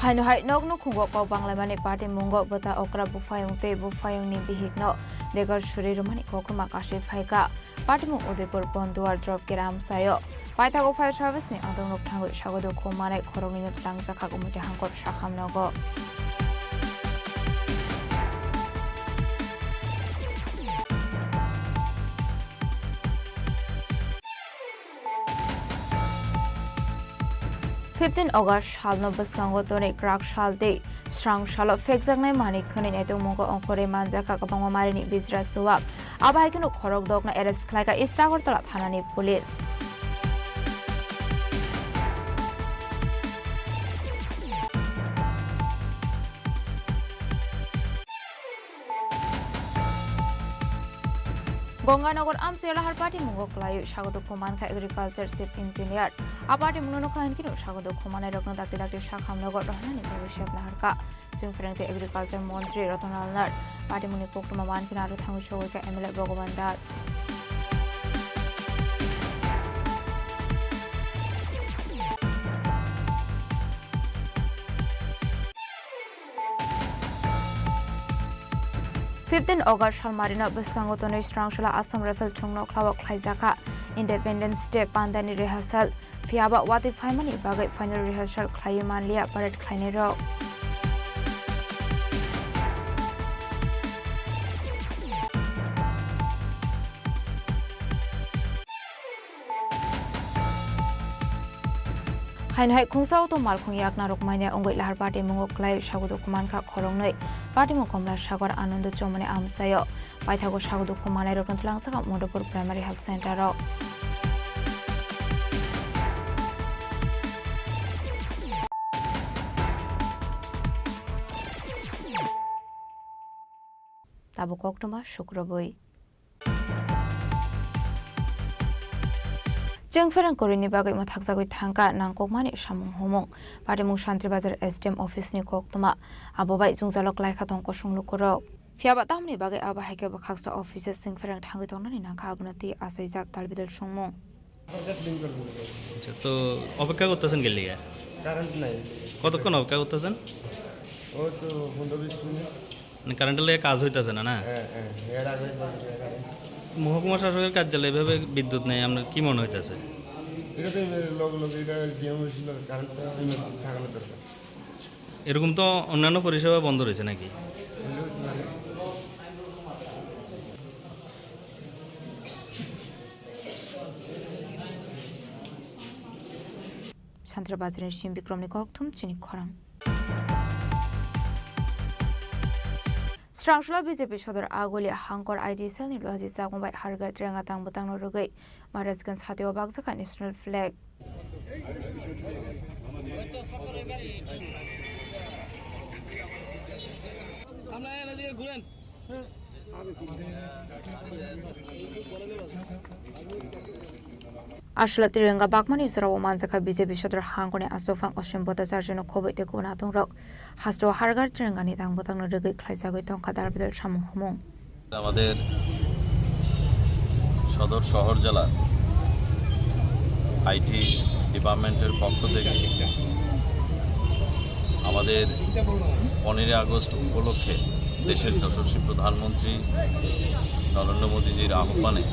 Haino hai nokno khungo kok banglaimani party mungo bwta okra buphayung tei buphayungni bihikno degar suri rwmani kokrwma kasui phaikha. Party mung Udaipur Bonduar Drop Kera amsaio. Paithago fire service ni adongrok thangwi sago dukhu manai khoroknwino twlangjakha Gumiti hangkor sakham nogo. Fifteen August salno bwskango tonwi kwrak sal tei Srang salo phekjaknai manwi khwnwi naitokmungo ongkhorwi manjakha kwbangma marini bijra chuwak. Abo hai kheno khorok dokno arrest khlaikha East Agartala thanani police. Gonganagar amchoi lahar patimungo kwlaiwi sagoduk khumankha agriculture chief engineer. A patimungno nukha hinkhe sagoduk khumanai rokno dakti dakti sakhamnogo rohornani bagwi sep laharkha. Chwng phrwngtwi agriculture montri Ratan Lal Nath. Patimungni koktwma mankheno aro thangwi sogwikha M L A Bhagavan Das. Fifteen August salmarino bwskango tonwi Srangsola Assam Rifle thwngno khlao khlaijakha Independence Day pandani rehearsal. Phiyaba watwi phaimani bagwi final rehearsal khlaiwi manliya parade khlainairok. Haino hai khungsa auto malkhung yak narwkmani wngwi lahar patimungo kwlai sagoduk mankha khoroknwi. Patimung Komla Sagar Anando Chomoni amchaio. Paithago sagoduk khumanai rokno twlangsa kha Madhupur Primary Health Center o. Tabuk koktwma sukrubwi. Chwng pherang kwrwini bagwi mwthakjagwi thangkha nangkukmani samung humung. Patimung Santri Bazar S D M office ni koktwma. Abo bai jwngjalo klaikha tong kosong lukurok. Phiyaba tamni bagwi abo hai khe bwkhaksa office chwng pherang thangwi tongnani nangkha abono twi achaijak dalbidal songmung. আচ্ছা, তো অপেক্ষা করতেছেন গেলিগা? কারেন্ট নাই। কতক্ষণ অপেক্ষা করতেছেন? ওই তো পনেরো বিশ মিনিট। মানে কারেন্টের লেগে কাজ হইতেছে না, না? হ্যাঁ, হ্যাঁ, এর আগে একবার কারেন্ট। মহকুমা শাসকের কার্যালয়ে এভাবে বিদ্যুৎ নেই, আপনার কি মনে হইতেছে? এটা তো লগে লগে এটা ডিএম হয়েছিল, কারেন্টটা ইমার্জেন্সি থাকানো দরকার। এরকম তো অন্যান্য পরিষেবা বন্ধ রয়েছে নাকি? Santra Bazarni Sim Bikramni kokthum chini khorang. Srangsola B J P sodor Aguli Hangkor I T cell ni lohaji chakma bai Har Ghar Tiranga tang bwtangno rwgwi Maharajganj hatio bakjakha national flag. Aswla Tiranga bakmani jorao manjakha B J P sodor hangkoni achukphang Osim Bhattacharjino khobwi tei kubun hatungrok. Hasteo Har Ghar Tirangani tang bwtangno rwgwi khlaijagwi tongkha dalbidal samung humung. আমাদের সদর শহর জেলার আইটি ডিপার্টমেন্টের পক্ষ থেকে আমাদের পনেরোই আগস্ট উপলক্ষে দেশের যশস্বী প্রধানমন্ত্রী নরেন্দ্র মোদীজির আহ্বানে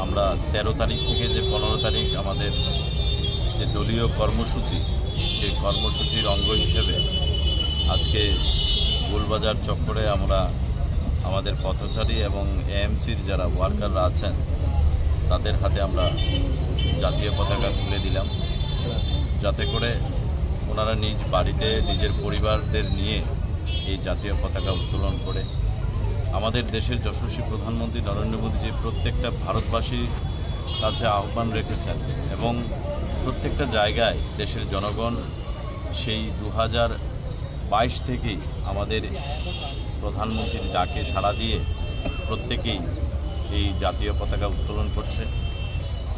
আমরা তেরো তারিখ থেকে যে পনেরো তারিখ আমাদের যে দলীয় কর্মসূচি, সেই কর্মসূচির অঙ্গ হিসেবে আজকে গোলবাজার চক্করে আমরা আমাদের পথচারী এবং এএমসির যারা ওয়ার্কাররা আছেন, তাদের হাতে আমরা জাতীয় পতাকা তুলে দিলাম, যাতে করে ওনারা নিজ বাড়িতে নিজের পরিবারদের নিয়ে এই জাতীয় পতাকা উত্তোলন করে আমাদের দেশের যশস্বী প্রধানমন্ত্রী নরেন্দ্র মোদী যে প্রত্যেকটা ভারতবাসীর কাছে আহ্বান রেখেছেন এবং প্রত্যেকটা জায়গায় দেশের জনগণ সেই দু হাজার বাইশ থেকেই আমাদের প্রধানমন্ত্রীর ডাকে সাড়া দিয়ে প্রত্যেকেই এই জাতীয় পতাকা উত্তোলন করছে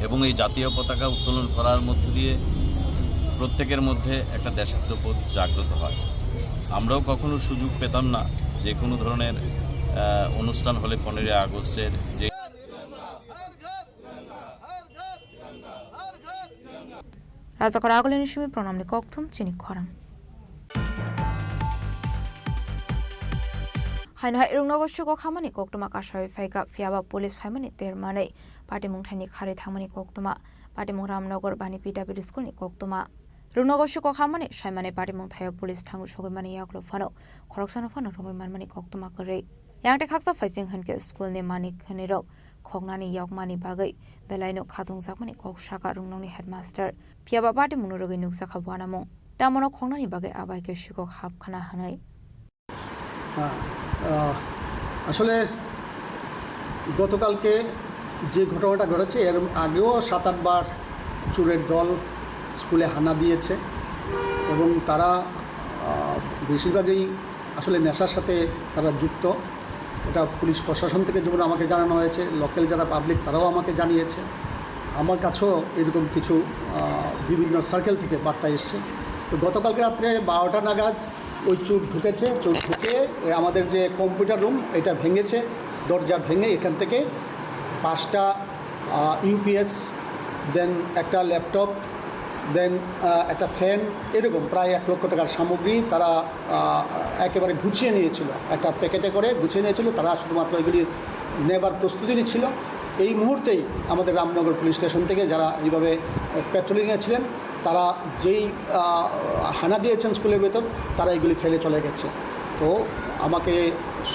এবং এই জাতীয় পতাকা উত্তোলন করার মধ্য দিয়ে প্রত্যেকের মধ্যে একটা দেশাত্মবোধ জাগ্রত হয়। আমরাও কখনো সুযোগ পেতাম না যে কোনো ধরনের, আহ, অনুষ্ঠান হলে পনেরোই আগস্টের যে Rajakor Agulini Simi Pranamni kokthum chini khorang. Haino hai rungnogo sugo khamani koktwma kasawi phaikha, phiyaba police phaimani termanwi patimung thaini kharwi thangmani koktwma, patimung Ramnagar bani P W D school ni koktwma. Rungnogo sugo khamani saimani patimung thaio police thangwi sogwi mani yagulo phano khoroksano phano romwi manmani koktwma kwrwi. Yang tei khaksa phaising hinkhe school ni manik khwnwi rok khoknani yokmani bagwi belaino khatungjakmani kok saka Rungnokni headmaster. Phiyaba patimungno rwgwi nukjakha uanamung. tamono khongnani bagwi abai khe sikok hapkhana hwnwi. হ্যাঁ, আহ, আসলে গতকালকে যে ঘটনাটা ঘটেছে, এর আগেও সাত আটবার চোরের দল স্কুলে হানা দিয়েছে এবং তারা, আহ, বেশিরভাগই আসলে নেশার সাথে তারা যুক্ত। এটা পুলিশ প্রশাসন থেকে যেমন আমাকে জানানো হয়েছে, লোকাল যারা পাবলিক তারাও আমাকে জানিয়েছে। আমার কাছেও এরকম কিছু, আহ, বিভিন্ন সার্কেল থেকে বার্তা এসছে। তো গতকালকে রাত্রে বারোটা নাগাদ ওই চোর ঢুকেছে, চোর ঢুকে ওই আমাদের যে কম্পিউটার রুম এটা ভেঙেছে, দরজা ভেঙে এখান থেকে পাঁচটা, আহ, ইউপিএস, দেন একটা ল্যাপটপ, দেন, আহ, একটা ফ্যান, এরকম প্রায় এক লক্ষ টাকার সামগ্রী তারা, আহ, একেবারে গুছিয়ে নিয়েছিল, একটা প্যাকেটে করে গুছিয়ে নিয়েছিল। তারা শুধুমাত্র এগুলি নেবার প্রস্তুতি নিচ্ছিল। এই মুহূর্তেই আমাদের রামনগর পুলিশ স্টেশন থেকে যারা এইভাবে, আহ, প্যাট্রোলিংয়ে ছিলেন, তারা যেই, আহ, হানা দিয়েছেন স্কুলের ভেতর, তারা এগুলি ফেলে চলে গেছে। তো আমাকে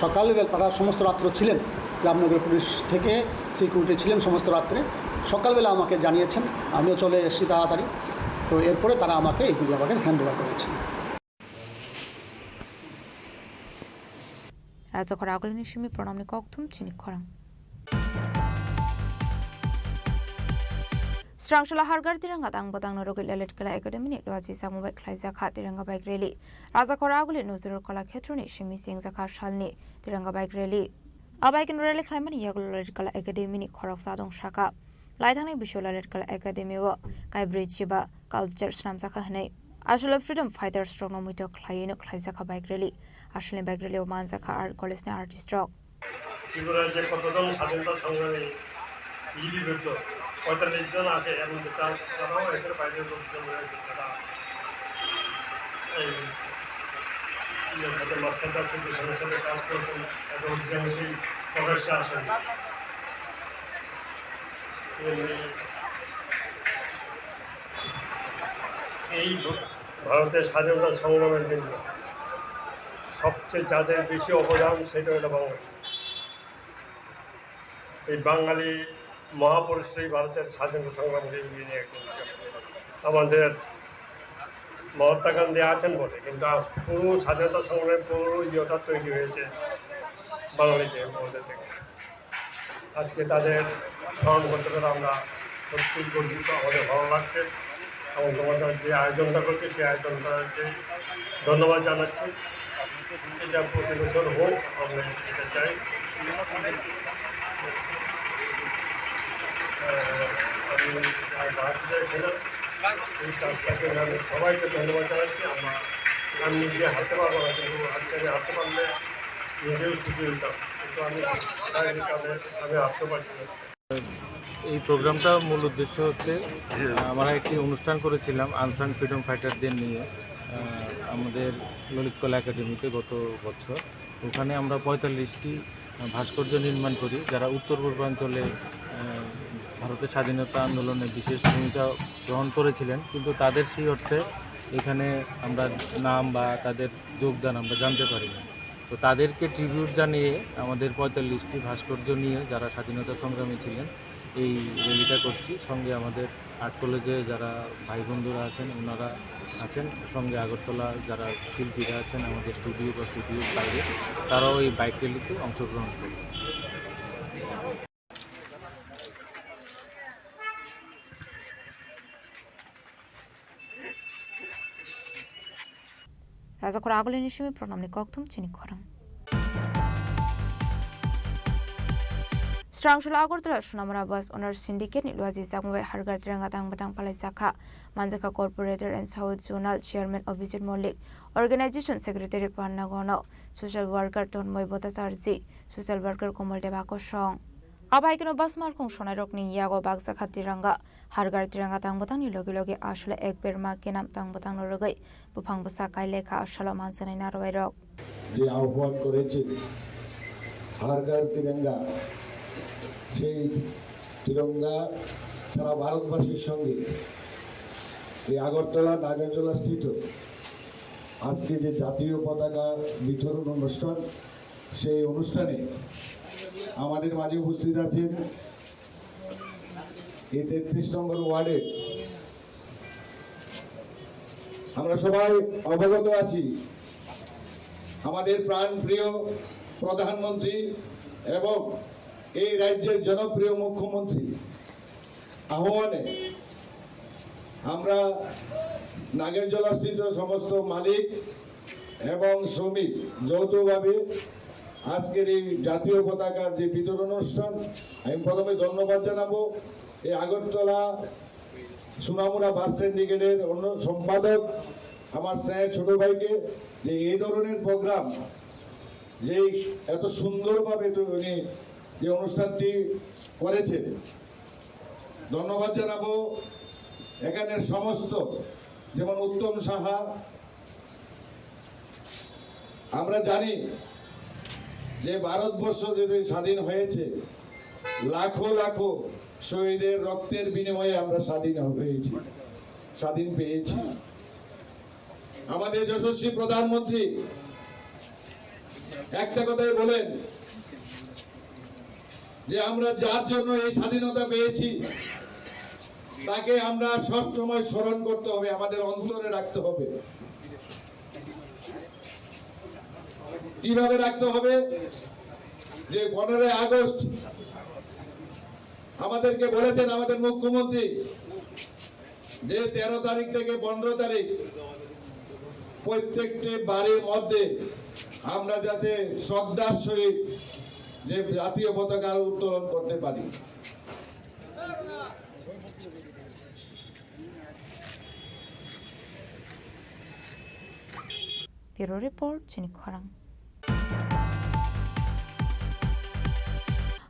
সকালবেলা, তারা সমস্ত রাত্র ছিলেন, রামনগর পুলিশ থেকে সিকিউরিটি ছিলেন সমস্ত রাত্রে। সকালবেলা আমাকে জানিয়েছেন, আমিও চলে এসেছি তাড়াতাড়ি। তো এরপরে তারা আমাকে এগুলি আমাকে হ্যান্ড ওভার করেছেন। Rajakhor agulini simi pranamni kokthum chini khorang. Srangsola Hargar Tiranga tang bwtangno rwgwi Lalit Kala Academy ni luachi changma bai khlaijak kha Tiranga Bike Rally. Rajakhor aguli Nojrul Kala Khetroni simi chengjakha salni Tiranga Bike Rally. Abai khe rally khlaimani yagulo Lalit Kala Academy ni khoroksa dong saka. Laithangni bisio Lalit Kala Academy o kaibrwi chiba culture swnamjakha hwnwi. Aswlwi freedom fighters rokno muitok khlaiwino khlaijakha bike rally. Aswlni bike rally o manjakha art college ni artist rok. ত্রিপুরার যে কতজন স্বাধীনতা সংগ্রামী লিপিবদ্ধ, পঁয়তাল্লিশ জন আছে, এর মধ্যে তার, তারাও এদের বাইরে লোকজন রয়েছে, যারা এই ইয়ের সাথে মাস্টার ক্লাসের পেছনে সাথে কাজ করছেন, এখন অধিকাংশই প্রকাশ্যে আসেন। এই, এই ভারতের স্বাধীনতা সংগ্রামের জন্য সবচেয়ে যাদের বেশি অবদান, সেটা হলো বাংলাদেশ। এই বাঙালি মহাপুরুষরাই ভারতের স্বাধীনতা সংগ্রামকে এগিয়ে নিয়ে গেছেন। আমাদের মহাত্মা গান্ধী আছেন বটে, কিন্তু আজ পুরো স্বাধীনতা সংগ্রামের পুরো ইয়েটা তৈরি হয়েছে বাঙালিদের মধ্যে থেকে। আজকে তাদের স্মরণ করতে পেরে আমরা সত্যি গর্বিত, আমাদের ভালো লাগছে। এবং তোমাদের যে আয়োজনটা করছে, সেই আয়োজনটাকে ধন্যবাদ জানাচ্ছি। এটা প্রতি বছর হোক, আমরা এটা চাই। আহ, আমি আর বাড়াতে চাইছি না। এই কাজটাকে আমি সবাইকে ধন্যবাদ জানাচ্ছি। আমরা, আমি নিজে হাঁটতে পারবো না, কিন্তু আজকে আমি হাঁটতে পারলে নিজেও সুখী হইতাম, কিন্তু আমি শারীরিক কারণে আমি হাঁটতে পারছি না। এই প্রোগ্রামটা মূল উদ্দেশ্য হচ্ছে, আহ, আমরা একটি অনুষ্ঠান করেছিলাম আনসাং ফ্রিডম ফাইটারদের নিয়ে, আহ, আমাদের ললিত কলা একাডেমিতে গত বছর। ওখানে আমরা পঁয়তাল্লিশটি, আহ, ভাস্কর্য নির্মাণ করি, যারা উত্তর পূর্বাঞ্চলে, আহ, ভারতের স্বাধীনতা আন্দোলনে বিশেষ ভূমিকা গ্রহণ করেছিলেন, কিন্তু তাদের সেই অর্থে এখানে আমরা নাম বা তাদের যোগদান আমরা জানতে পারি না। তো তাদেরকে ট্রিবিউট জানিয়ে আমাদের পঁয়তাল্লিশটি ভাস্কর্য নিয়ে যারা স্বাধীনতা সংগ্রামী ছিলেন, এই র‍্যালিটা করছি। সঙ্গে আমাদের আর্ট কলেজে যারা ভাই বন্ধুরা আছেন, ওনারা আছেন, সঙ্গে আগরতলা যারা শিল্পীরা আছেন, আমাদের স্টুডিও বা স্টুডিওর বাইরে, তারাও এই বাইক র‍্যালিতে অংশগ্রহণ করবেন। Rajakhor agulini simi pranamni kokthum chini khorang. Srangsola Agartala Sunamura Bus Owners Syndicate ni luaji jakma bai Hargar Tiranga tang bwtang palai jakha. Manjakha Corporator and South Zonal Chairman Abhijit Malik, Organization Secretary Panna Gono, Social Worker Tonmoy Bhattacharjee, Social Worker Komol Deba Kosong. Abai keno bus malkhung sonai rokni yago bakjakha Tiranga. Hargar Tiranga tang bwtangni logi logi aswlai ek berma kenam tang bwtangno rwgwi buphang bwsa kai lekha aswlao manjaknai narwai rok. যে আহ্বান করেছে হারগার তিরঙ্গা, সেই তিরঙ্গা সারা ভারতবাসীর সঙ্গে এই আগরতলা নাগেরজলা স্থিত আজকে যে জাতীয় পতাকা বিতরণ অনুষ্ঠান, সেই অনুষ্ঠানে আমাদের মাঝে উপস্থিত আছেন এই তেত্রিশ নম্বর ওয়ার্ডের আমরা সবাই অবগত আছি, আমাদের প্রাণপ্রিয় প্রধানমন্ত্রী এবং এই রাজ্যের জনপ্রিয় মুখ্যমন্ত্রী আহ্বানে আমরা নাগেরজলাস্থিত সমস্ত মালিক এবং শ্রমিক যৌথভাবে আজকের এই জাতীয় পতাকার যে বিতরণ অনুষ্ঠান, আমি প্রথমে ধন্যবাদ জানাবো এই আগরতলা সুনামুরা বাস সিন্ডিকেটের অন্য সম্পাদক আমার স্নেহের ছোট ভাইকে, যে এই ধরনের প্রোগ্রাম, যে এত সুন্দরভাবে তো উনি যে অনুষ্ঠানটি করেছেন, ধন্যবাদ জানাবো এখানের সমস্ত, যেমন উত্তম সাহা। আমরা জানি যে ভারতবর্ষ যদি স্বাধীন হয়েছে, লাখো লাখো শহীদের রক্তের বিনিময়ে আমরা স্বাধীন হয়েছি, স্বাধীন পেয়েছি। আমাদের যশস্বী প্রধানমন্ত্রী একটা কথাই বলেন যে আমরা যার জন্য এই স্বাধীনতা পেয়েছি, তাকে আমরা সব সময় স্মরণ করতে হবে, আমাদের অন্তরে রাখতে হবে। কিভাবে রাখতে হবে? যে পনেরোই আগস্ট আমাদেরকে বলেছেন আমাদের মুখ্যমন্ত্রী, যে তেরো তারিখ থেকে পনেরো তারিখ প্রত্যেকটি বাড়ির মধ্যে আমরা যাতে শ্রদ্ধার সহিত যে জাতীয় পতাকা উত্তোলন করতে পারি। Bureau Report, chini khorang.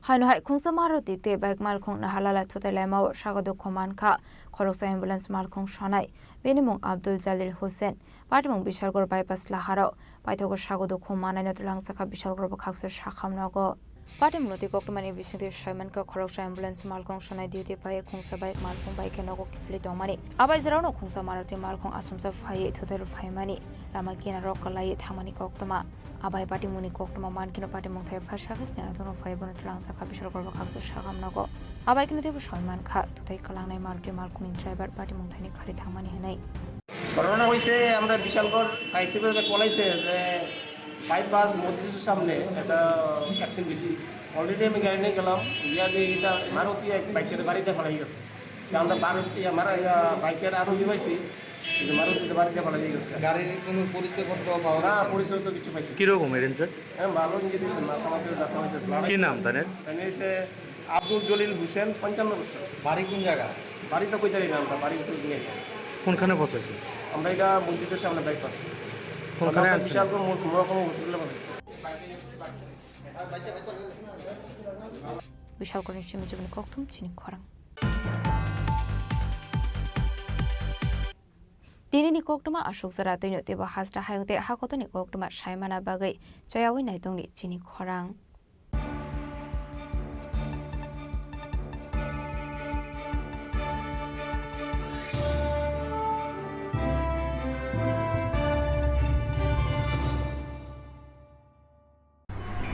Haino hai khungsa Maruti tei bike malkhung no halala thutai laimao sago dukhu mankha khoroksa ambulance malkhung sonai. Bini mung Abdul Jalil Hussain, patimung Bishalgarh bypass laharo. Paithago sago dukhu manai no twlangsa kha Bishalgarh bwkhaksa sakham nogo. Patimung no twi koktwmani bisingtwi saimankha khoroksa ambulance malkhung sonai duty pai khungsa bike malkhung bai khe nogo kiphilwi tongmani. Abai jora no khungsa Maruti malkhung asumsa phaiwi thutai rw phaimani. Lama kinaro kwlaiwi thangmani koktwma. Abai patimungni koktwma mankhe no patimung thai pharsa khe sini athung no phai bono twlangsa kha Bishalgarh bwkhaksa sakham nogo. Abai khe no teibo soi mankha thutai kwlangnai Maruti malkhungni driver patimung thaini khari thangmani hwnwi. ঘটনা হয়েছে, আমরা বিশালগড় ফায়ার সার্ভিসে কল আইছে যে বাইপাস মসজিদের সামনে একটা অ্যাক্সিডেন্ট হয়েছে। অলরেডি আমি গাড়ি নিয়ে গেলাম, গিয়া দিয়ে এটা মারুতি এক বাইকের বাড়িতে ফেলাই গেছে। তা আমরা বারো, ইয়া, মারা, ইয়া, বাইকের আরোহী পাইছি, কিন্তু মারুতিতে বাড়িতে ফেলাই দিয়ে গেছে। গাড়ির কোনো পরিচয়পত্র পাওয়া না, গেছে? পরিচয় তো কিছু পাইছি না। কিরকম এরেঞ্জার? হ্যাঁ, ভালো ইঞ্জুরি হয়েছে, মাথা মাথায় ব্যথা হয়েছে, ব্লাড কি আছে। নাম তাদের? তাই নিয়ে এসে আব্দুল জলিল হোসেন, পঞ্চান্ন বছর। বাড়ি কোন জায়গা? বাড়ি তো কইতারি না আমরা, বাড়ি কিছু জিনিস। কোনখানে পৌঁছেছে? আমরা এটা মসজিদের সামনে বাইপাস। কোনখানে আমরা আনছেন? বিশালগড় মহকুমা হসপিটালে পাঠাইছি। Bishalgarhni simi chibini kokthum chini khorang. Tinini koktwma aswk jora twino teibo hasta hayung tei hakotoni koktwma saimana bagwi chayawi naitongni chini khorang.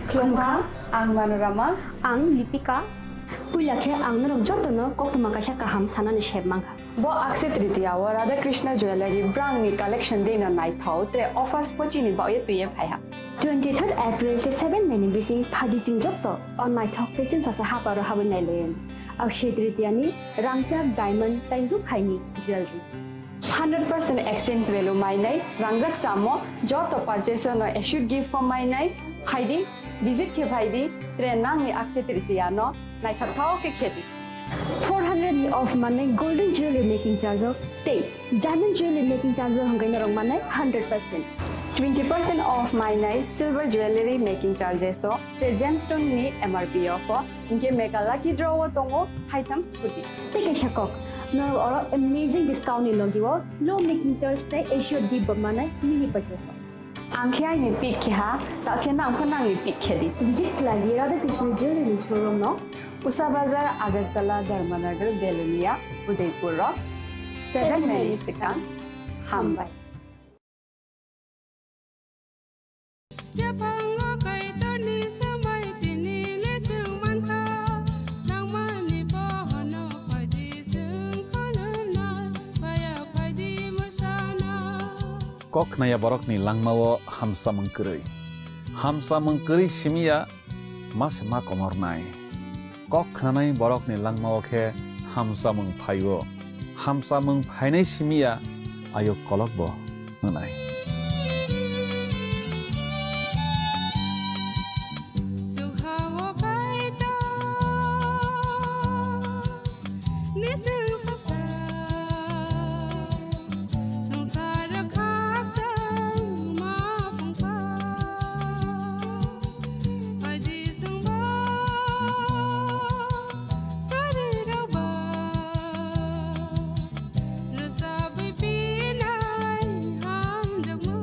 Khulumkha, ang Manorama. Ang Lipika. Puila khe ang norok jotono koktwma kaisa kaham sanani sep mankha. Bo Akshaya Tritiya o Radha Krishna Jewellery brangni collection deino naithok, tre offers bo chini bagwi twiwi phaiha. Twenty-third April tei seven May ni bising phadi chwng joto o naithok tei chwngsacha haparo habwi nailaio. Akshaya Tritiya ni rangchak, diamond tei rukhaini jewellery. Hundred percent exchange value mainai, rangjak chamo, joto purchase no assured gift form mainai, phaidi, visit khe phaidi, tre nangni Akshaya Tritiya no naithok thok khe khedi. Four hundred ni off manai golden jewelry making charge o tei diamond jewelry making charge o hwnkhai norok manai hundred percent. Twenty percent off mainai silver jewelry making charges o tre gemstone ni M R P o pho. Hinkhe mega lucky draw o tongo haitham scooty. Tei kaisa kok, norok oro amazing discount ni logi o low making charge tei assured gift bo manai mini purchase o. Ang khe aini pick khe ha, ta khe nang pho nangni pick khe di. Visit khlai di Radha Krishna Jewelry ni showroom no, Usa Bazar, Agartala, Dharmanagar, Belonia, Udaipur o seven May ni swkang. Hambai. Yaphango Kaitorni sambai tini le chwng mankha, nangmani bohono phaidi chwng khulumnai, baya phaidi mwsana. Kok khnaya borokni langmao hamsamung kwrwi. Hamsamung kwrwi simiya ma se ma komornai. Kok khnanai borokni langmao khe hamsamung phaio. Hamsamung phainai simiya ayuk kolokbo hwnai. Nising sasa, sangsar khakchang ma pungkha. Phaidi sungba, sari rauba, rwsabwi pinai hamjakma.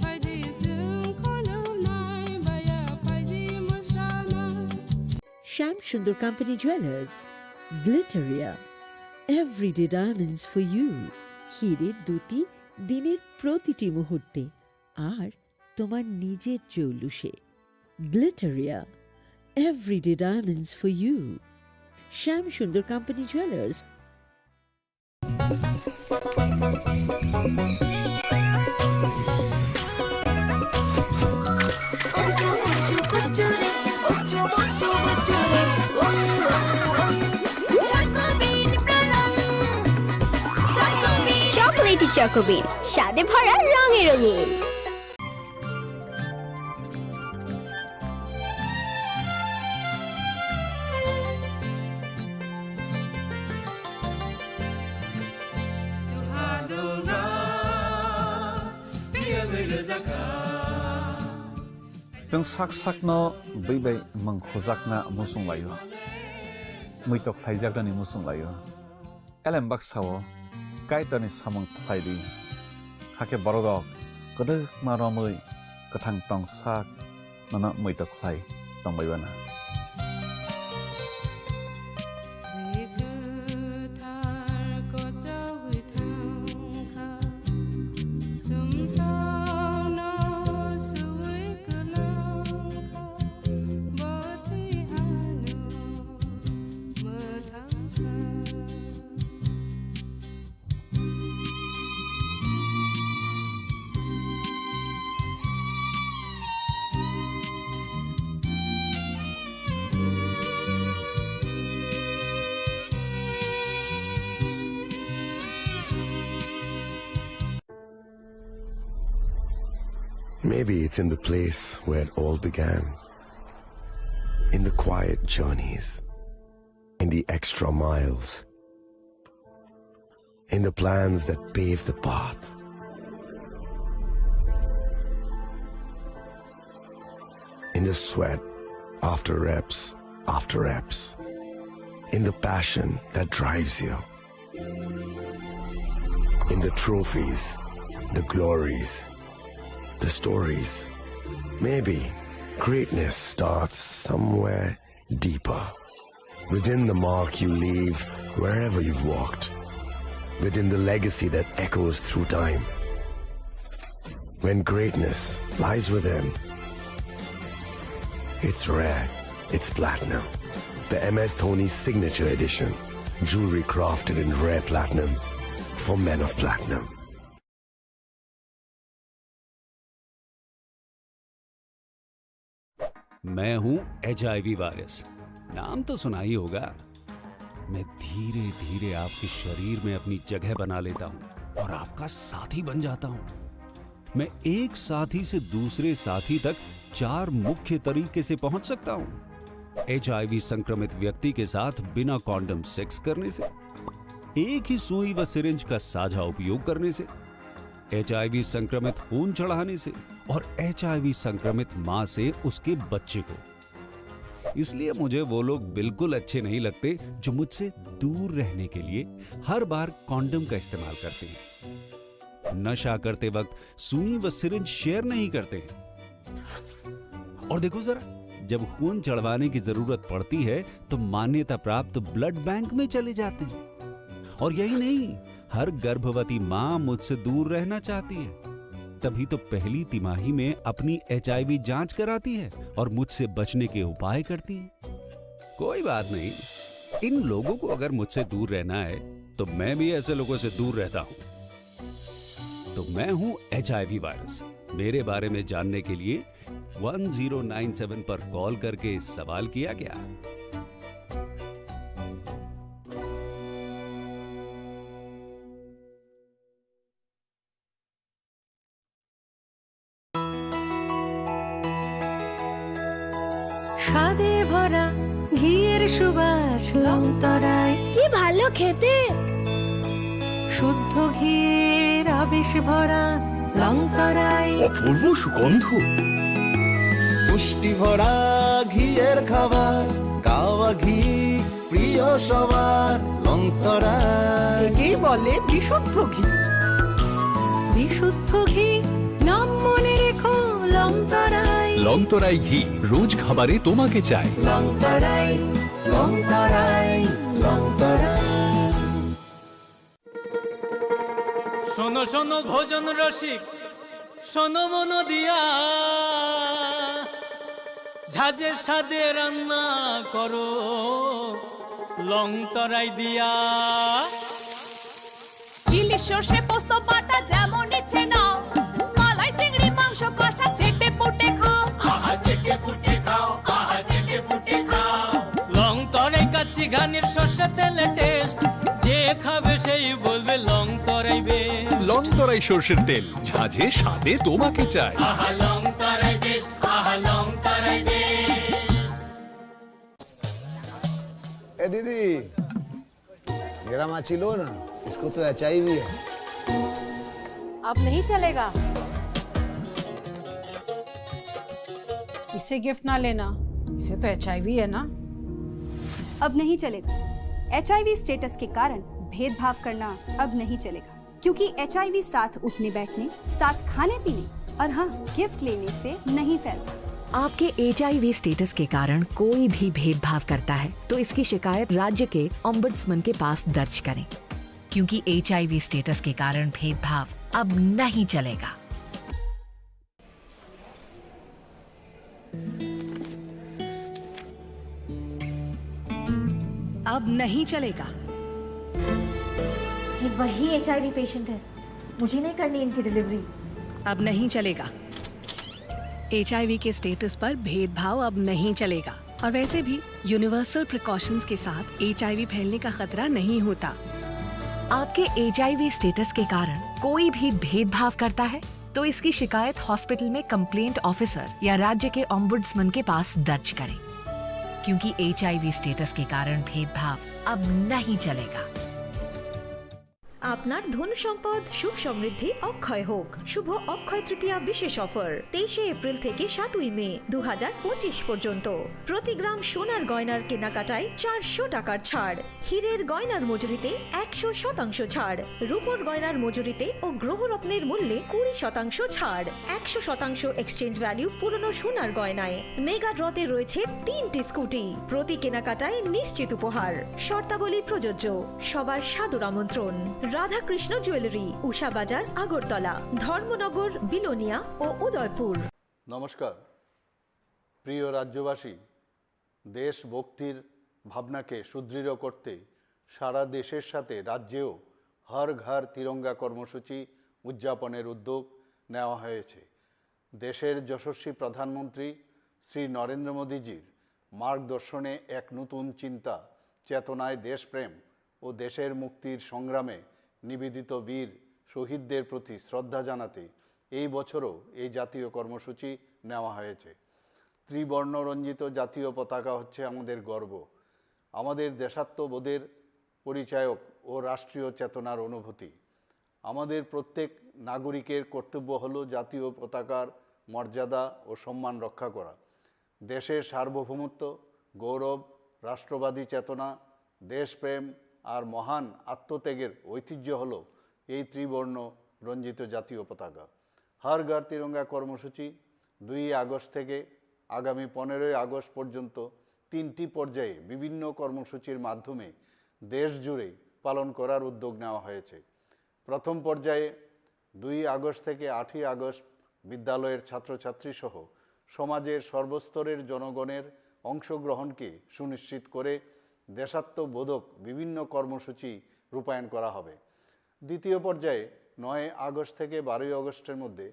Phaidi sung khulumnai baya, phaidi musanai. Shyam Sundar company jewellers, Glitteria, everyday diamonds for you. হিরের দ্যুতি দিনের প্রতিটি মুহূর্তে আর তোমার নিজের জৌলুসে। Glitteria, everyday diamonds for you. Shyam Sundar company jewellers. Chocolatey চকোবিন, স্বাদে ভরা, রঙে রঙিন। Chwng sak sakno bwi bai mwng hujakna muchung laio, muitok khlaijaknani muchung laio. Elem baksa-o Kaitorni samung khlai di, hakhe bororok kwdwkma romwi kwthang tong sak nono muitok khlai tongbai uanw. Twi kwthar kochogwi thangkha, sumsokno suwi kwlangkha, bo twi ano mwthangkha. Maybe it's in the place where it all began. In the quiet journeys. In the extra miles. In the plans that pave the path. In the sweat after reps after reps. In the passion that drives you. In the trophies, the glories, the stories. Maybe greatness starts somewhere deeper. Within the mark you leave wherever you've walked. Within the legacy that echoes through time. When greatness lies within, it's rare, it's platinum. The M S Dhoni Signature Edition. Jewelry crafted in rare platinum for men of platinum. मैं हूं HIV virus, नाम तो सुना ही होगा। मैं धीरे धीरे आपके शरीर में अपनी जगह बना लेता हूं और आपका साथी बन जाता हूं। मैं एक साथी से दूसरे साथी तक चार मुख्य तरीके से पहुंच सकता हूं। एचआईवी संक्रमित व्यक्ति के साथ बिना कॉन्डम सेक्स करने से, एक ही सुई व सिरिंज का साझा उपयोग करने से, एचआईवी संक्रमित खून चढ़ाने से और एचआईवी संक्रमित मां से उसके बच्चे को। इसलिए मुझे वो लोग बिल्कुल अच्छे नहीं लगते जो मुझसे दूर रहने के लिए हर बार कॉन्डम का इस्तेमाल करते हैं, नशा करते वक्त सुई व सिरिंज शेयर नहीं करते हैं। और देखो जरा, जब खून चढ़वाने की जरूरत पड़ती है तो मान्यता प्राप्त ब्लड बैंक में चले जाते हैं। और यही नहीं, हर गर्भवती मां मुझसे दूर रहना चाहती है, तभी तो पहली तिमाही में अपनी एचआईवी जांच कराती है और मुझसे बचने के उपाय करती है। कोई बात नहीं, इन लोगों को अगर मुझसे दूर रहना है तो मैं भी ऐसे लोगों से दूर रहता हूं। तो मैं हूं एचआईवी वायरस। मेरे बारे में जानने के लिए वन ज़ीरो नाइन सेवन पर कॉल करके सवाल किया क्या? স্বাদে ভরা ঘিয়ের সুবাস লংতরায়। কি ভালো খেতে। শুদ্ধ ঘিয়ের আবেশ ভরা লংতরায়। অপূর্ব সুগন্ধ। পুষ্টি ভরা ঘিয়ের খাবার, গাওয়া ঘি প্রিয় সবার, লংতরায়। একেই বলে বিশুদ্ধ ঘি। বিশুদ্ধ ঘি, নাম মনে রেখো, লংতরায়। লংতরাই ঘি, রোজ খাবারে তোমাকে চাই। লংতরায়, লংতরায়, লংতরায়। শোনো শোনো ভোজন রসিক, শোনো মন দিয়া, ঝাঁঝের স্বাদে রান্না করো লং তরাই দিয়া। ইলিশ সর্ষে পোস্ত বাটা যেমন ইচ্ছে নাও, মালাই চিংড়ি মাংস কষা চেটে পুটে খাও। আহা চেটে পুটে খাও, আহা চেটে পুটে খাও। লং তরাই কাচ্চি ঘানির সর্ষে তেলে টেস্ট, যে খাবে সেই বলবে লং তরাই বেস্ট। লং তরাই সর্ষের তেল, ঝাঁঝে স্বাদে তোমাকে চাই। আহা লং তরাই বেস্ট, আহা লং তরাই বেস্ট। ए दीदी, मेरा माची लो ना, इसको तो एचआईवी है। अब नहीं चलेगा। इसे गिफ्ट ना लेना, इसे तो एचआईवी है ना। अब नहीं चलेगा। एचआईवी स्टेटस के कारण भेदभाव करना अब नहीं चलेगा, क्योंकि एचआईवी साथ उठने बैठने, साथ खाने पीने और हाँ, गिफ्ट लेने से नहीं फैलता। आपके एचआईवी स्टेटस के कारण कोई भी भेदभाव करता है, तो इसकी शिकायत राज्य के ओम्बड्समैन के पास दर्ज करें, क्योंकि एचआईवी स्टेटस के कारण भेदभाव अब नहीं चलेगा। अब नहीं चलेगा। ये वही एचआईवी पेशेंट है, मुझे नहीं करनी इनकी डिलीवरी। अब नहीं चलेगा। एचआईवी के स्टेटस पर भेदभाव अब नहीं चलेगा। और वैसे भी यूनिवर्सल प्रिकॉशंस के साथ एचआईवी फैलने का खतरा नहीं होता। आपके एचआईवी स्टेटस के कारण कोई भी भेदभाव करता है, तो इसकी शिकायत हॉस्पिटल में कंप्लेंट ऑफिसर या राज्य के ओम्बुड्समैन के पास दर्ज करें, क्योंकि एचआईवी स्टेटस के कारण भेदभाव अब नहीं चलेगा। আপনার ধন সম্পদ, সুখ সমৃদ্ধি অক্ষয় হোক। শুভ অক্ষয় তৃতীয়া বিশেষ অফার, তেইশে এপ্রিল থেকে সাতই মে দু হাজার পঁচিশ পর্যন্ত। প্রতি গ্রাম সোনার গয়নার কেনাকাটায় চারশো টাকার ছাড়। হীরের গয়নার মজুরিতে একশো শতাংশ ছাড়, রূপোর গয়নার মজুরিতে ও গ্রহরত্নের মূল্যে কুড়ি শতাংশ ছাড়, একশো শতাংশ এক্সচেঞ্জ ভ্যালু পুরনো সোনার গয়নায়। মেগা ড্রতে রয়েছে তিনটি স্কুটি, প্রতি কেনাকাটায় নিশ্চিত উপহার। শর্তাবলী প্রযোজ্য। সবার সাদর আমন্ত্রণ। রাধাকৃষ্ণ জুয়েলারি, উষা বাজার, আগরতলা, ধর্মনগর, বিলোনিয়া ও উদয়পুর। নমস্কার। প্রিয় রাজ্যবাসী, দেশভক্তির ভাবনাকে সুদৃঢ় করতে সারা দেশের সাথে রাজ্যেও হর ঘর তিরঙ্গা কর্মসূচি উদযাপনের উদ্যোগ নেওয়া হয়েছে। দেশের যশস্বী প্রধানমন্ত্রী শ্রী নরেন্দ্র মোদীজির মার্গদর্শনে এক নতুন চিন্তা, চেতনায় দেশপ্রেম ও দেশের মুক্তির সংগ্রামে নিবেদিত বীর শহীদদের প্রতি শ্রদ্ধা জানাতে এই বছরও এই জাতীয় কর্মসূচি নেওয়া হয়েছে। ত্রিবর্ণ রঞ্জিত জাতীয় পতাকা হচ্ছে আমাদের গর্ব, আমাদের দেশাত্মবোধের পরিচায়ক ও রাষ্ট্রীয় চেতনার অনুভূতি। আমাদের প্রত্যেক নাগরিকের কর্তব্য হলো জাতীয় পতাকার মর্যাদা ও সম্মান রক্ষা করা। দেশের সার্বভৌমত্ব, গৌরব, রাষ্ট্রবাদী চেতনা, দেশপ্রেম আর মহান আত্মত্যাগের ঐতিহ্য হলো এই ত্রিবর্ণ রঞ্জিত জাতীয় পতাকা। হর ঘর তিরঙ্গা কর্মসূচি দুই আগস্ট থেকে আগামী পনেরোই আগস্ট পর্যন্ত তিনটি পর্যায়ে বিভিন্ন কর্মসূচির মাধ্যমে দেশ জুড়ে পালন করার উদ্যোগ নেওয়া হয়েছে। প্রথম পর্যায়ে দুই আগস্ট থেকে আটই আগস্ট বিদ্যালয়ের ছাত্রছাত্রী সহ সমাজের সর্বস্তরের জনগণের অংশগ্রহণকে সুনিশ্চিত করে দেশাত্মবোধক বিভিন্ন কর্মসূচি রূপায়ণ করা হবে। দ্বিতীয় পর্যায়ে নয় আগস্ট থেকে বারোই আগস্টের মধ্যে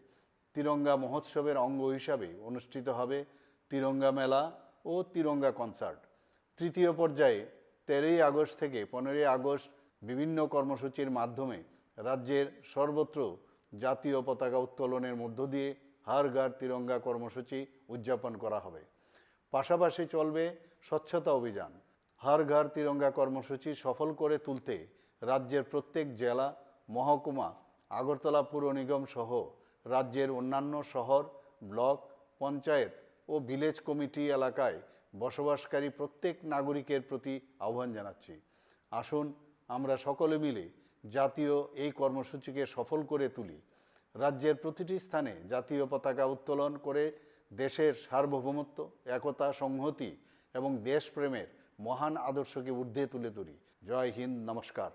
তিরঙ্গা মহোৎসবের অঙ্গ হিসাবে অনুষ্ঠিত হবে তিরঙ্গা মেলা ও তিরঙ্গা কনসার্ট। তৃতীয় পর্যায়ে তেরোই আগস্ট থেকে পনেরোই আগস্ট বিভিন্ন কর্মসূচির মাধ্যমে রাজ্যের সর্বত্র জাতীয় পতাকা উত্তোলনের মধ্য দিয়ে হর ঘর তিরঙ্গা কর্মসূচি উদযাপন করা হবে। পাশাপাশি চলবে স্বচ্ছতা অভিযান। হর ঘর তিরঙ্গা কর্মসূচি সফল করে তুলতে রাজ্যের প্রত্যেক জেলা, মহকুমা, আগরতলা পুর নিগম সহ রাজ্যের অন্যান্য শহর, ব্লক, পঞ্চায়েত ও ভিলেজ কমিটি এলাকায় বসবাসকারী প্রত্যেক নাগরিকের প্রতি আহ্বান জানাচ্ছি, আসুন আমরা সকলে মিলে জাতীয় এই কর্মসূচিকে সফল করে তুলি। রাজ্যের প্রতিটি স্থানে জাতীয় পতাকা উত্তোলন করে দেশের সার্বভৌমত্ব, একতা, সংহতি এবং দেশপ্রেমের মহান আদর্শকে ঊর্ধ্বে তুলে ধরি। জয় হিন্দ, নমস্কার।